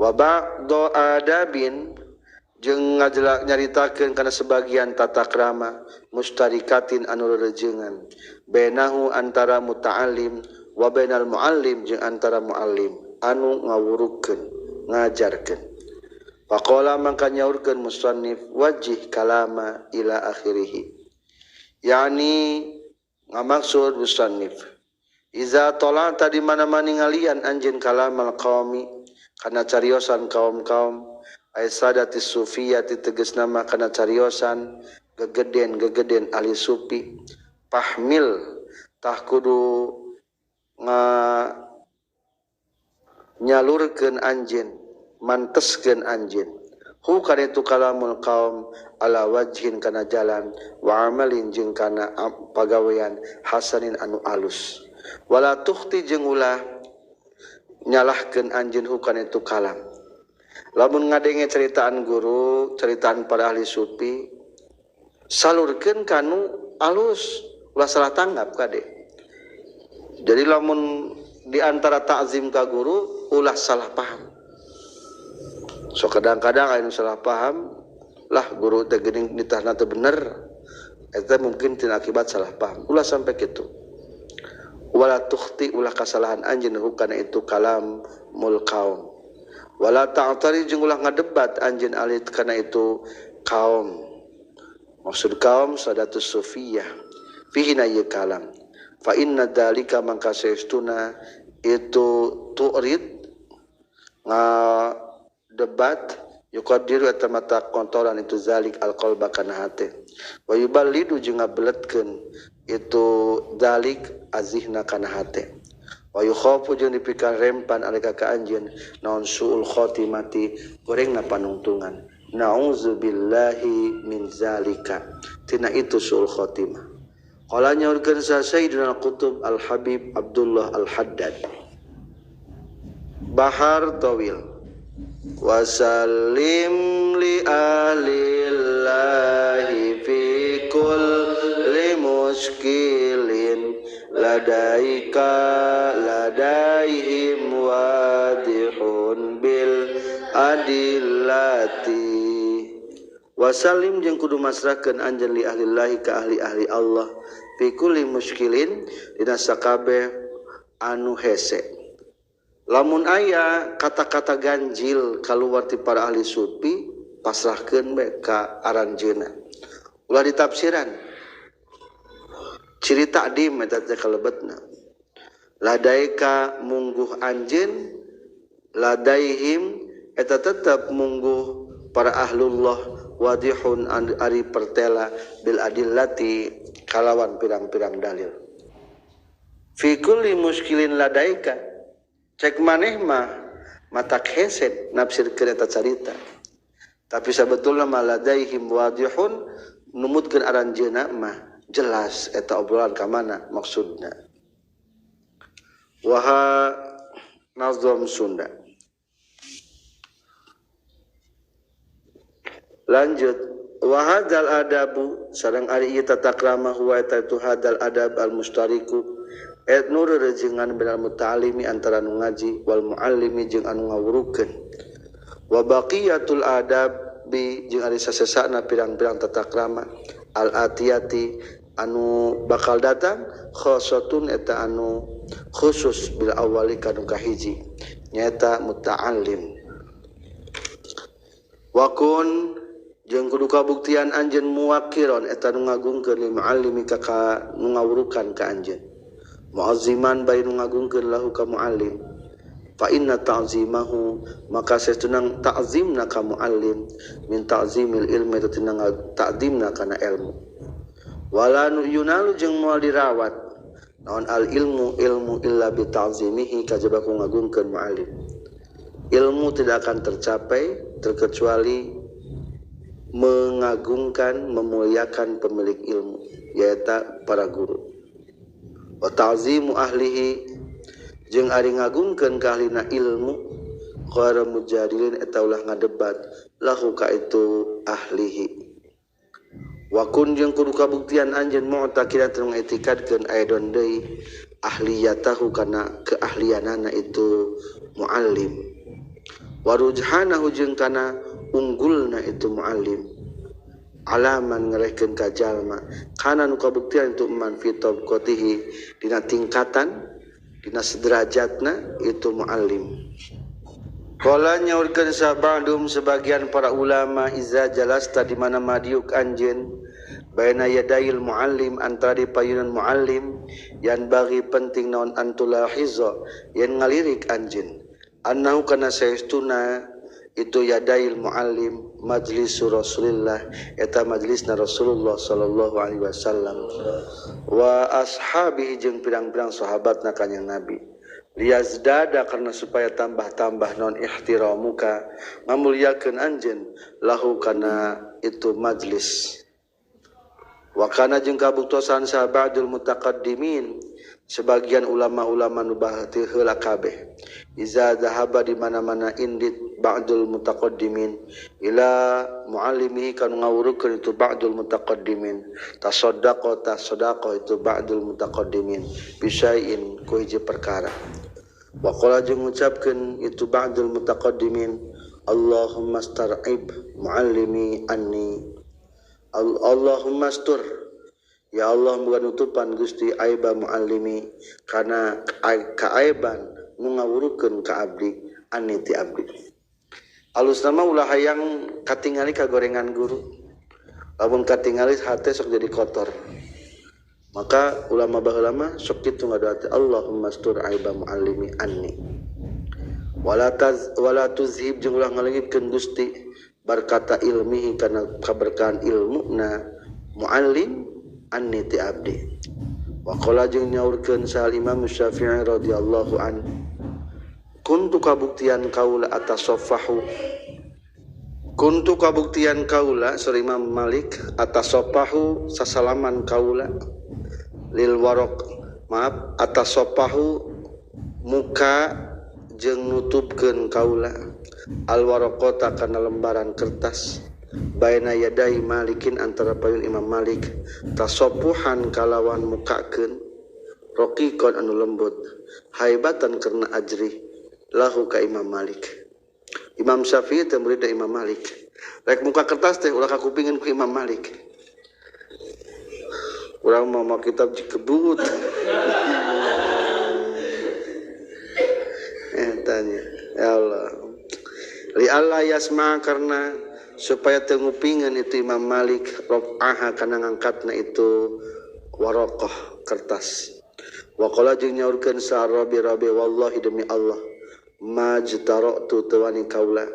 wa ba'du adabin jeung nyaritakeun kana sebagian tata krama mustarikatin anu rerejengan bainahu antara muta'allim wa bainal muallim jeung antara muallim anu ngawurukeun ngajarkeun. Faqala mangka nyaurkeun musannif wajih kalama ila akhirih, yani ngamaksud musannif iza tolata di mana-mana ngalian anjeun kalamal qaumi kana cariosan kaum-kaum ay sadati sufiyati tegasna mah kana cariosan gegeden-gegeden ahli sufi pahmil tah kudu nyalurkeun anjeun manteskeun anjeun hu kana itu kalamul kaum ala wajhin kana jalan wa amalin jeung kana pagawean hasanin anu alus wala tuhti jeung ulah nyalahkeun anjeun hu kana itu kalam. Lamun ngadenge ceritaan guru, ceritaan para ahli sufi, salurkeun kanu alus, ulah salah tanggap kade. Jadi lamun di antara takzim ka guru ulah salah paham. So kadang-kadang anu salah paham lah guru teh geuning nitahna teu bener, eta mungkin tina akibat salah paham. Ulah sampai kitu. Wala tukhti ulah kasalahan anjeun hukana itu kalam mul kaum. Wala ta'tari jeung ulah ngadebat anjeun alit kana itu kaum. Maksud kaum sadatus sufiyah fihi na ieu kalam. Fa inna dzalika mangka saestuna itu tu'rid ngadebat yuqaddiru eta mata kontoran itu zalik alqalba kana hate wa yuballidu jeung ngabeletkeun itu zalik azihna kana hate wa yukhafu jeung dipikan rempan alika ka anjeun naon suul khotimati gorengna panungtungan na'udzubillahi min zalika tina itu suul khotimah. Qala nyaurkeun sa Sayyidina Qutub Al Habib Abdullah Al Haddad Bahar Tawil wasallim li ahlillahi fi kulli muskilin ladaika ladaihim wadihun bil adillati. Wasallim jeung kudu masrahkeun anjeun li ahlillahi ka ahli-ahli Allah fi kulli muskilin dina sakabeh anu hese. Lamun aya kata-kata ganjil kaluar ti para ahli sufi pasrahkeun bae ka aranjeunna, ulah ditafsiran ciri takdim eta teh kalebetna ladaika mungguh anjeun ladaihim eta tetep mungguh para ahlullah wadihun ari pertela bil adillati kalawan pirang-pirang dalil. Fi kulli muskilin ladaika cek maneh mah matak hesed nafsirkeun eta carita, tapi sabetulna mah ladaihim wadihun numutkeun aranjeunna mah jelas eta obrolan ka mana maksudna. Waha nazam Sunda. Lanjut wa hadzal adabu sareng ari ieu tata krama huwa eta itu hadzal adab al mustariku et nur rejengan bainal muta'allimi antara nu ngaji wal muallimi jeung anu ngawurukeun wa baqiyatul adab bi jeung ari sasesana pirang-pirang tata krama al atiyati anu bakal datang khosatun eta anu khusus bil awali kanu kahiji nyaeta muta'allim. Wa kun jeung kudu kabuktian anjeun muwakiron eta nu ngagungkeun lil muallimi ka nu ngawurukan ka anjeun muazziman bari nu ngagungkeun lahu ka muallim fa inna ta'zimahu maka saestuna ta'zimna ka muallim min ta'zimil ilmi eta tina ta'zimna kana ilmu wala yunalu jeung moal dirawat naon al ilmu ilmu illa bi ta'zimihi kajaba ku ngagungkeun muallim. Ilmu tidak akan tercapai terkecuali mengagungkan, memuliakan pemilik ilmu, yaitu para guru. Wa ta'zimu ahlihi jeung ari ngagungkeun ka ahlina ilmu ghairu mujadilin eta ulah ngadebat lahu ka itu ahlihi. Wa kun jeung kudu kabuktian anjeun mu'taqidan teu ngaiktikadkeun aidon deui ahliyatahu kana keahlianana itu muallim. Warujhanahu jeung kana unggulna itu muallim alaman ngarehkeun ka jalma kana nu kabuktian itu man fi tabqatihi dina tingkatan dina sederajatna itu muallim. Qala nyaurkeun sabadum sebagian para ulama iza jalasta di mana madiuk anjeun baina yadayil muallim antara di payunan muallim yan bagi penting naon antulahiza yen ngalirik anjeun annahu kana saestuna itu yadayil muallim majlis Rasulillah eta majlisna Rasulullah sallallahu alaihi wasallam wa ashabihi jeung pirang-pirang sahabatna kanjeng Nabi liyazdada karena supaya tambah-tambah non ihtiramuka ngamuliakeun anjeun lahu kana itu majlis. Wa kana jeung kabuktosan sahabadul mutaqaddimin sebagian ulama-ulama nu bahati heula kabeh iza zahaba di mana-mana indit ba'dul mutaqaddimin ila muallimihi kanu ngawurukeun itu ba'dul mutaqaddimin tasaddaqa tasaddaqa itu ba'dul mutaqaddimin bisain ku hiji perkara. Wa qala jeung ngucapkeun itu ba'dul mutaqaddimin Allahumma star'ib muallimi anni Allahumma astur ya Allah muga nutupan Gusti aiba muallimi kana kaaiban nu ngawurukeun ka abdi anni ti abdi. Alus nama ulah hayang katingali kagorengan guru lamun katingali hate sok jadi kotor. Maka ulama baheula mah sok kitu ngadoa teh Allahumma astur aiba muallimi anni wala taz wala tuzhib jeung ulah ngaleungitkeun Gusti barkata ilmihi kana kaberkahan ilmuna muallim anni ti abdi. Wa qala jeung nyaurkeun sal Imam Syafi'i radhiyallahu an kuntu kabuktian kaula atasofahu kuntu kabuktian kaula suri Imam Malik atasofahu sasalaman kaula lil warok maaf atasofahu muka jeung nutupkeun kaula al waraqata kana lembaran kertas baina yadai Malikin antara payun Imam Malik tasopuhan kalawan mukakeun roqiqon anu lembut haibatan karena ajri lahu ka Imam Malik. Imam Syafi'i teh murid Imam Malik rek muka kertas teh ulah kakupingeun ku Imam Malik. Urang mau mau kitab dikebut. Tanya ya Allah li Allah yasma karena supaya teu ngupingeun itu Imam Malik raf'aha kana ngangkatna itu waraqah kertas. Wa qala jeung nyaurkeun sa Rabi Rabi wallahi demi Allah majtara'tu teu wani kaula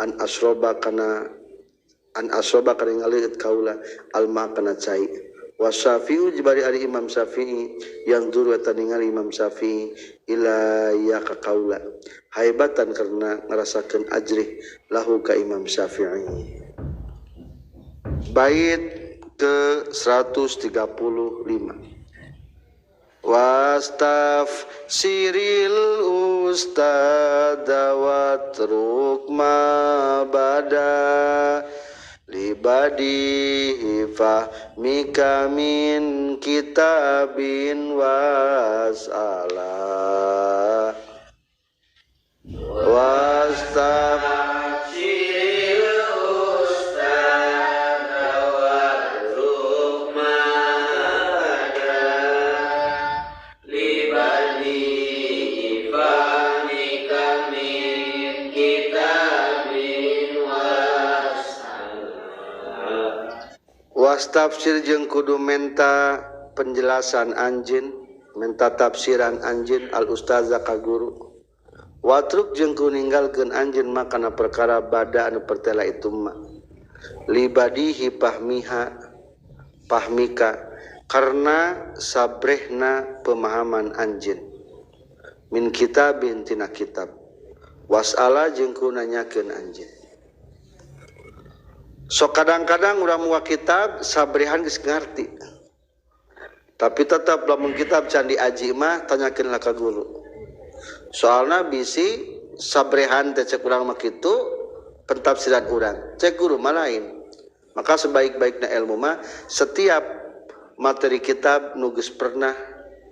an asroba kana ngaliut kaula alma kana cai. Wa Syafi'i jibari ari Imam Syafi'i yang duru eta ningali Imam Syafi'i ila ya ka kaula haibatan karena ngarasakeun ajrih lahu ka Imam Syafi'i. Bait ke 135 Wastaf siril ustada watruk ma bada libadihi fahmika min kitabin wasala wastaf siril ustada watruk ma bada libadihi fahmika min kitabin wastafsir jeung kudu menta penjelasan anjeun menta tafsiran anjeun al ustaza ka guru watruk jeung kudu ninggalkeun anjeun makana perkara bada anu pertela itu ma libadihi pahmiha pahmika karena sabrehna pemahaman anjeun min kitabin tina kitab wasala jeung kudu nanyakeun anjeun. So kadang-kadang urang muka kitab sabrehan geus ngarti. Tapi tetap lamun kitab can diaji mah tanyakeun ka guru. Soalna bisi sabrehan teh cek urang mah kitu pentafsiran urang. Cek guru mah lain. Maka sebaik-baikna ilmu mah setiap materi kitab nu geus pernah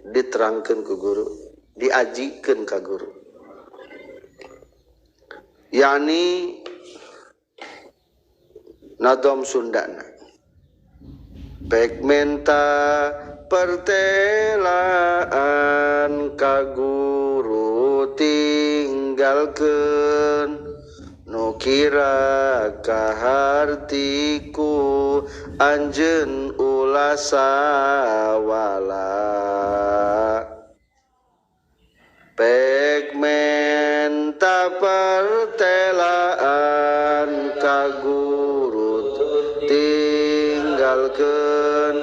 diterangkeun ku guru, diajikeun ka guru. Yani Nadom Sundana pek menta pertelaan ka guru tinggalkeun nu kira kahartiku anjeun ulah sawala pek menta pertelaan ka guru tinggalkeun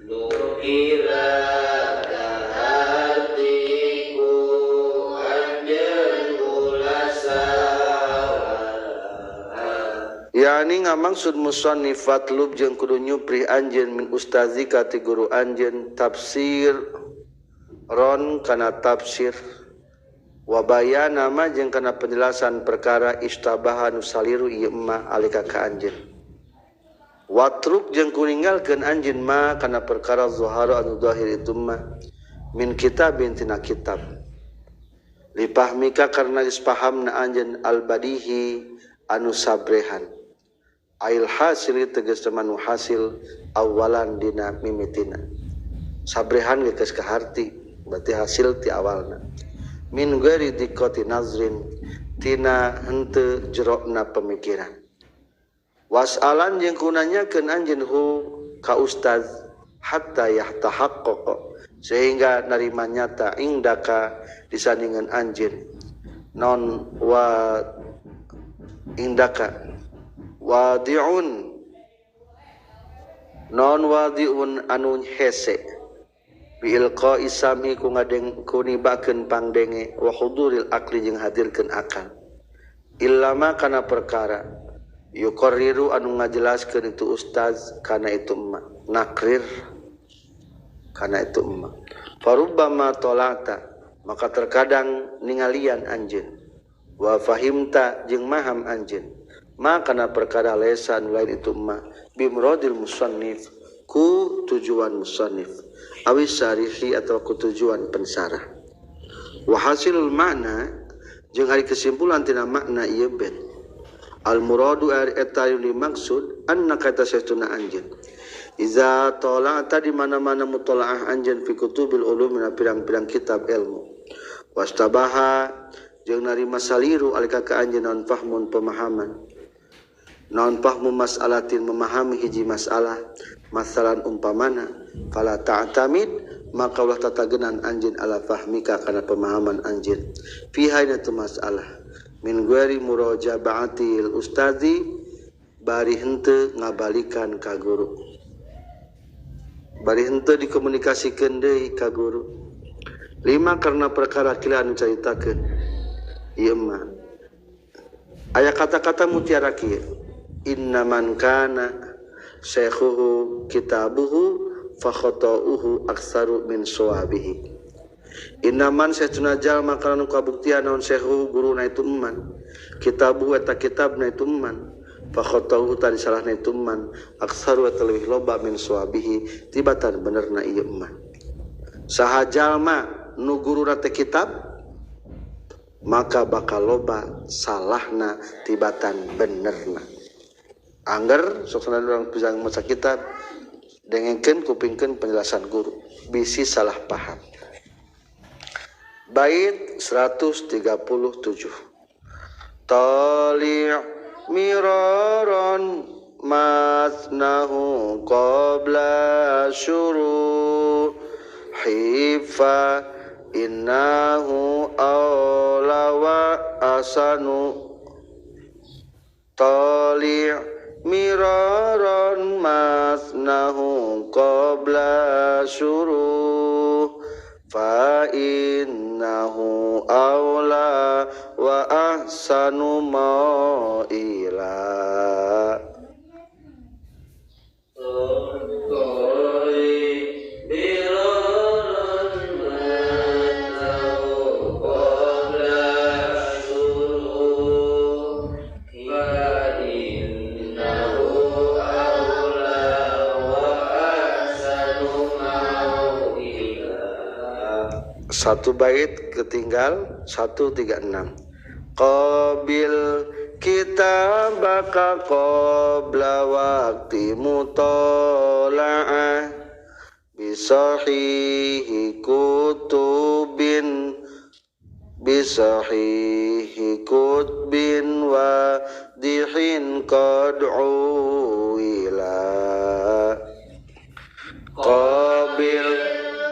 nu kira kahartiku anjeun ulah sawala. Yani ngamaksud musannif fatlub jeung kudu nyupri anjeun min ustazika ti guru anjeun tafsir ron kana tafsir wa bayana ma jeung kana penjelasan perkara istabaha nu saliru ieu ma alika ka anjeun watruk jeung kuninggalkeun anjeun ma kana perkara zahara anu zahir itu ma min kitabin tina kitab lipahmika karena geus pahamna anjeun albadihi anu sabrehan ail hasil tegas manu hasil awalan dina mimitina sabrehan geus kaharti berarti hasil ti awalna min ghairi diqati nazrin tina henteu jerokna pemikiran wasalan jeung kunanyakeun anjeun hu ka ustaz hatta yahtahaqqaq sehingga narima nyata indaka disandingan anjeun non wa indaka wadi'un non wadi'un anu hese biilqa isami ku ngadeng kunibakeun pangdenge wa huduril akli jeung hadirkeun akal illama kana perkara yuqarriru anu ngajelaskeun itu ustaz kana itu emma nakrir kana itu emma farubbama tolata maka terkadang ningalian anjeun wa fahimta jeung maham anjeun ma kana perkara lesan lain itu emma bimrodil musannif ku tujuan musannif awis syarihi atau ku tujuan pensarah wa hasilul makna jeung ari kesimpulan tina makna ieu bait al muradu ari eta anu dimaksud annaka tasaytuna anjeun iza tala'ta di mana-mana mutalaah anjeun fi kutubil ulum na pirang-pirang kitab ilmu wastabaha jeung narima saliru alika ka anjeun naon fahmun pemahaman naon fahmu mas'alatin memahami hiji masalah masalan umpamana fala ta'tamid maka ulah tatagenan anjeun ala fahmika kana pemahaman anjeun fiha dina tu masalah min ghairi muraja'atil ustazi bari henteu ngabalikan ka guru bari henteu dikomunikasikeun deui ka guru lima karena perkara kila anu caritakeun ieu mah aya kata-kata mutiara kieu innaman kana syaikhuhu kitabuhu fa khata'uhu aktsaru min shawabihi innaman saestuna jalma kana nu kabuktian naon syaikhuhu guruna itu eman kitabuhu eta kitabna itu eman fa khata'uhu tadi salahna itu eman aktsaru eta leuwih loba min shawabihi tibatan benerna ieu eman saha jalma nu guruna teh kitab maka bakal loba salahna tibatan benerna. Angger sok urang bisa maca kitab dengekeun kupingkeun penjelasan guru bisi salah paham. Bait 137 Tali' miraran matnahu qabla syuru hifa innahu awla wa asanu tali' miraran masnahu qabla syuru fa innahu awla wa ahsanu ma'ila. Satu bait ketinggal 136. Qabil kitabaka qabla waqti mutola'ah bisahihi kutubin bisahihi kutbin wa dihin qad uila qabil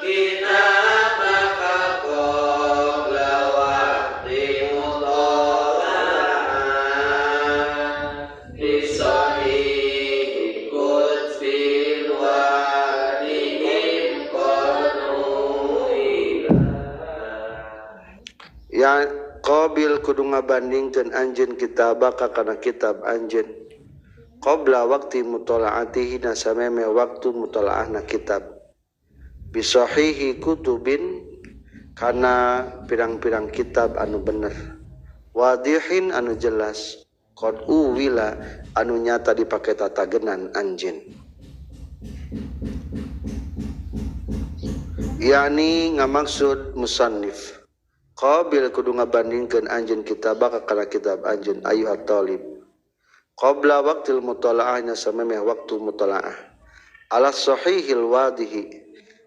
kitabaka qabla waqti mutola'ah bisahihi kutbin wa dihin qad uila. Ya qabil kudu ngabandingkeun anjeun kitabaka kana kitab anjeun qabla waqti mutola'atihi na sameme waktu mutola'ahna kitab bisahihi kutubin kana pirang-pirang kitab anu bener wadihin anu jelas qad uwila anu nyata dipake tatagenan anjeun yani ngamaksud musannif qabil kudu ngabandingkeun anjeun kitabaka kana kitab anjeun ayuhat talib qabla waqtil mutola'ah nya samemeh waktu mutola'ah ala sahihil wadihi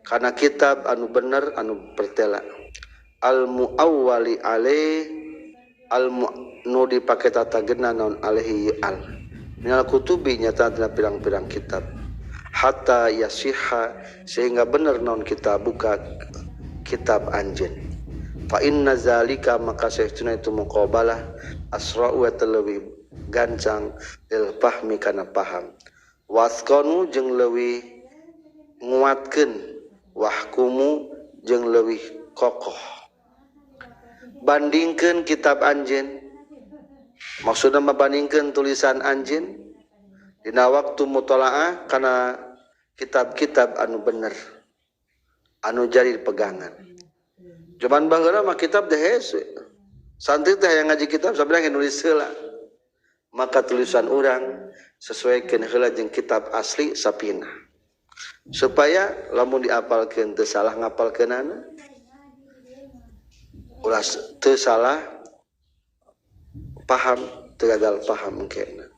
kana kitab anu bener anu pertela al muawwali alaih al nu dipake tatagena naon alaihi al minal kutubi nyata dina pirang-pirang kitab hatta yasiha sehingga bener naon kitab buka kitab anjeun fa inna zalika maka saestuna itu muqabalah asra'u wa leuwih gancang lil fahmi kana paham wasqanu jeung leuwih nguatkeun wahkumu jeung leuwih kokoh. Bandingkeun kitab anjeun maksudna mabandingkeun tulisan anjeun dina waktu mutolaah kana kitab-kitab anu bener anu jadi pegangan. Jaman baheula mah kitab teh hese. Santri teh hayang ngaji kitab sabeulah nulis heula. Maka tulisan urang sesuaikeun heula jeung kitab asli sapina. Supaya lamun diapalkeun teu salah ngapalkeunana. Ulah teu salah paham, teu gagal paham engkena.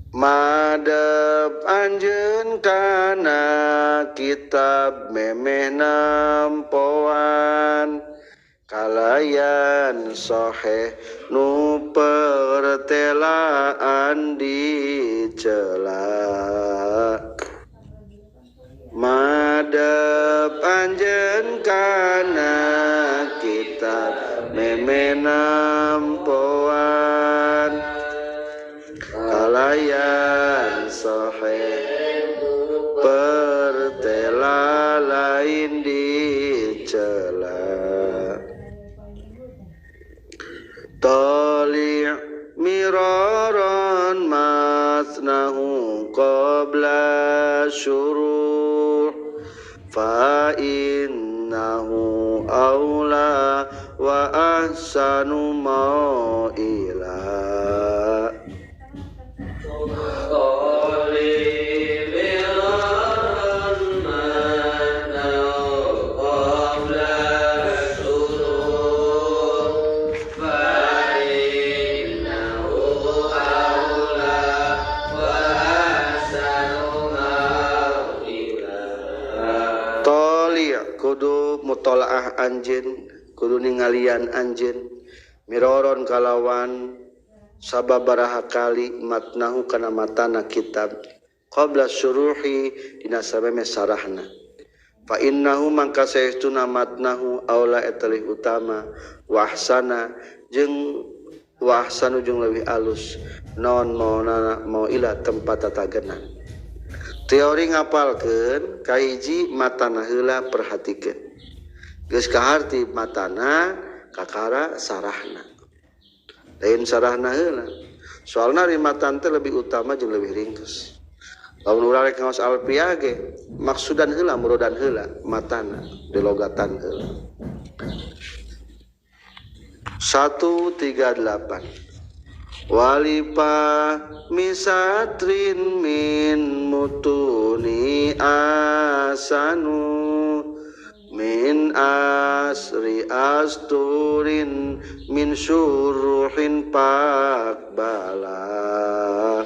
Madep anjeun kana kitab memeh nampoan kalayan soheh nu pertelaan dicela. Madep anjeun kana kitab memeh nampoan kalayan soheh pertela lain dicela. Tali' miraran masnahu qabla syuruh fa innahu aula wa ahsanu ma'ila. Kudu mutolaah anjeun kudu ningalian anjeun miroron kalawan sababaraha kali matnahu kana matana kitab qabla syuruhi dina sameme sarahna fa innahu mangka saestuna matnahu aula eta leuwih utama wa ahsana jeung wa ahsanu jeung leuwih alus naon maonana mau ila tempat tatagenan. Teori ngapalkeun kahiji matana heula perhatikeun geus kaharti matana kakara sarahna lain sarahna heula soalna ari matan teh lebih utama jeung leuwih ringkes. Lamun urang rek ngaos alfiah ge maksudan heula murodan heula matana dilogatan heula. 138 Walipa misatrin min mutuni asanu min asri asturin min syuruhin pak bala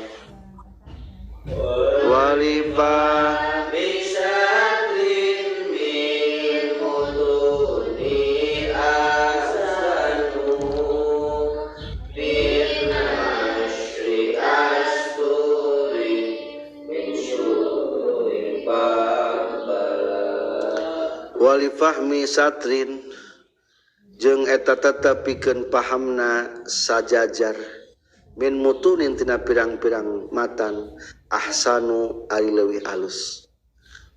walifah bisatrin min mutuni asanu min asri asturin min syuruhin pak bala walifahmi satrin jeung eta tetep pikeun pahamna sajajar min mutunin tina pirang-pirang matan ahsanu ari leuwih alus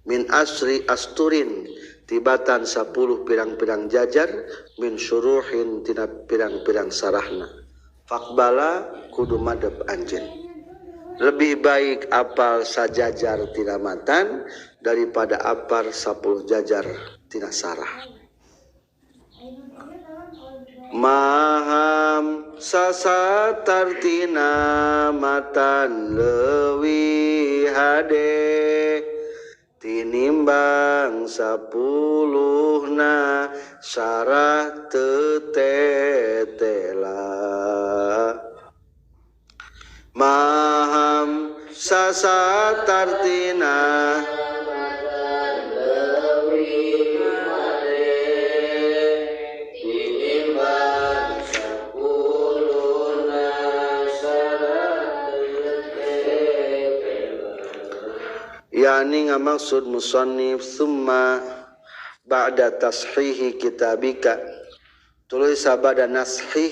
min asri asturin tibatan 10 pirang-pirang jajar min syuruhin tina pirang-pirang sarahna faqbala kudu madep anjeun. Lebih baik apal sajajar tina matan daripada apal 10 jajar tina sarah. Maham sasatartina matan leuwih hade tinimbang 10na sarah tetetela. Maham sasatartina yani ngamaksud musannif summa ba'da tashihi kitabika tuluy sabada nashih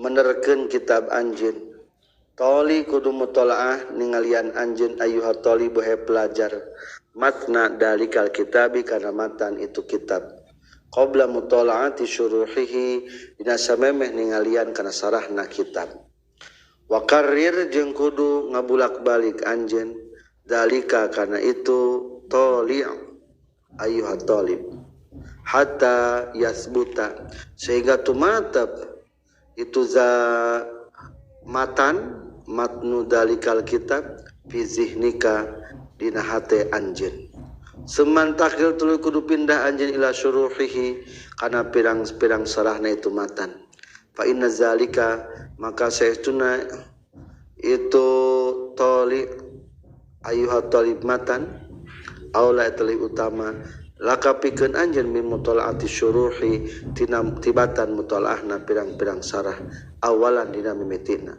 menerkeun kitab anjeun toli kudu mutolaah ningalian anjeun ayyuha talibu he pelajar matna dalikal kitabi kana matan itu kitab qabla mutolaati syuruhihi dina samemeh ningalian kana sarahna kitab wa karrir jeung kudu ngabulak-balik anjeun dalika karena itu toli' ayyuha talib hatta yasbuta sehingga tumatap itu za matan matnu dalikal kitab fi zihnika dina hate anjeun semantakil tuluy kudu pindah anjeun ila syuruhihi kana pirang-pirang sarahna itu matan fa inna zalika maka saestuna itu toli' ayuha talib matan aula tali utama laka pikeun anjeun min mutalaati syuruhi tina tibatan mutalaahna pirang-pirang sarah awalan dina mimitina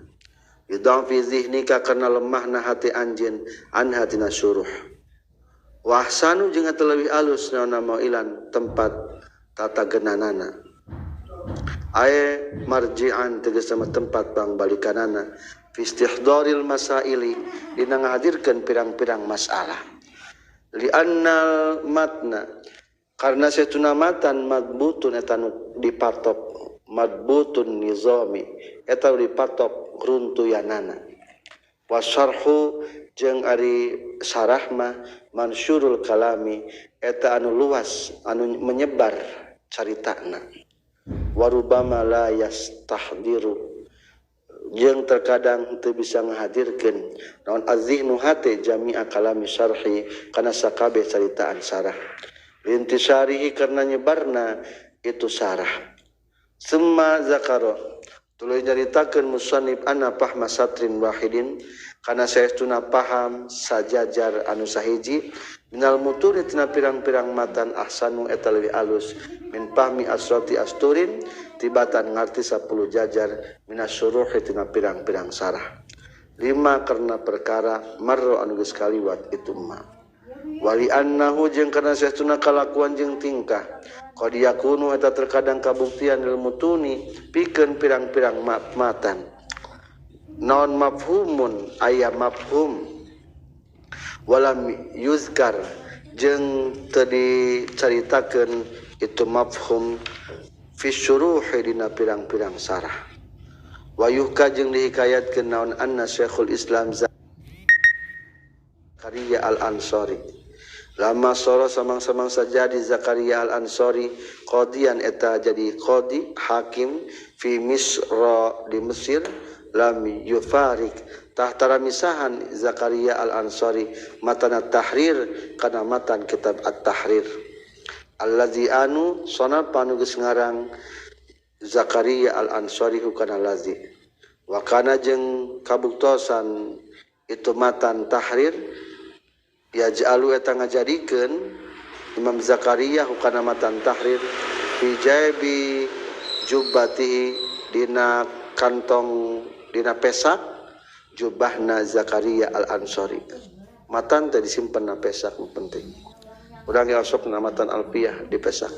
yudham fi zihnika karena lemahna hati anjeun anha tina syuruh wa ahsanu jeung eta leuwih alus naonna mauilan tempat tatagenanana ae marji'an tegasna tempat pangbalikanana fi istihdharil masaili dina ngahadirkeun pirang-pirang masalah li'annal matna karena satuna matan madbutun eta nu dipatok madbutun nizami eta dipatok runtuyanana wasarhu jeung ari sarah mah mansyurul kalami eta anu luas anu menyebar caritana warubama la yastahdiru jeung terkadang teu bisa ngahadirkeun naon azihnu hate jami'a kalami syarhi kana sakabeh caritaan sarah lintisarihi karena nyebarna itu sarah summa zakara tuluy nyaritakeun musannif anna fahma satrin wahidin kana saestuna paham sajajar anu sahiji minal mutuni tina pirang-pirang matan ahsanu eta leuwih alus min fahmi asrati asturin tibatan ngarti 10 jajar minas syuruhi tina pirang-pirang sarah lima karena perkara marro anu geus kaliwat itu ma wali annahu jeung karena saestuna kalakuan jeung tingkah qad yakunu eta terkadang kabuktian lil mutuni pikeun pirang-pirang matan naon mafhumun aya mafhum walam yuzkar jeung teu dicaritakeun itu mafhum fi syuruhi dina pirang-pirang sarah wa yuhka jeung dihikayatkeun naon anna Syekhul Islam Zakaria Al-Ansari lama soro samang-samang sajadi Zakaria Al-Ansari qadian eta jadi qadi hakim fi Misra di Mesir lam yufarik tahtara misahan Zakaria Al-Ansari matana tahrir kana matan kitab At-Tahrir Allazi anu sonapa nu geus ngarang Zakaria al-Ansari hukana lazi wa kana jeung kabuktosan itu matan tahrir yaj'alu eta ngajadikeun Imam Zakaria hukana matan tahrir fi jaibi jubbatihi dina kantong dina pesak jubahna Zakaria al-Ansari. Matan teh disimpen na pesak nu penting. Urang ge osok na matan alfiah di pesak.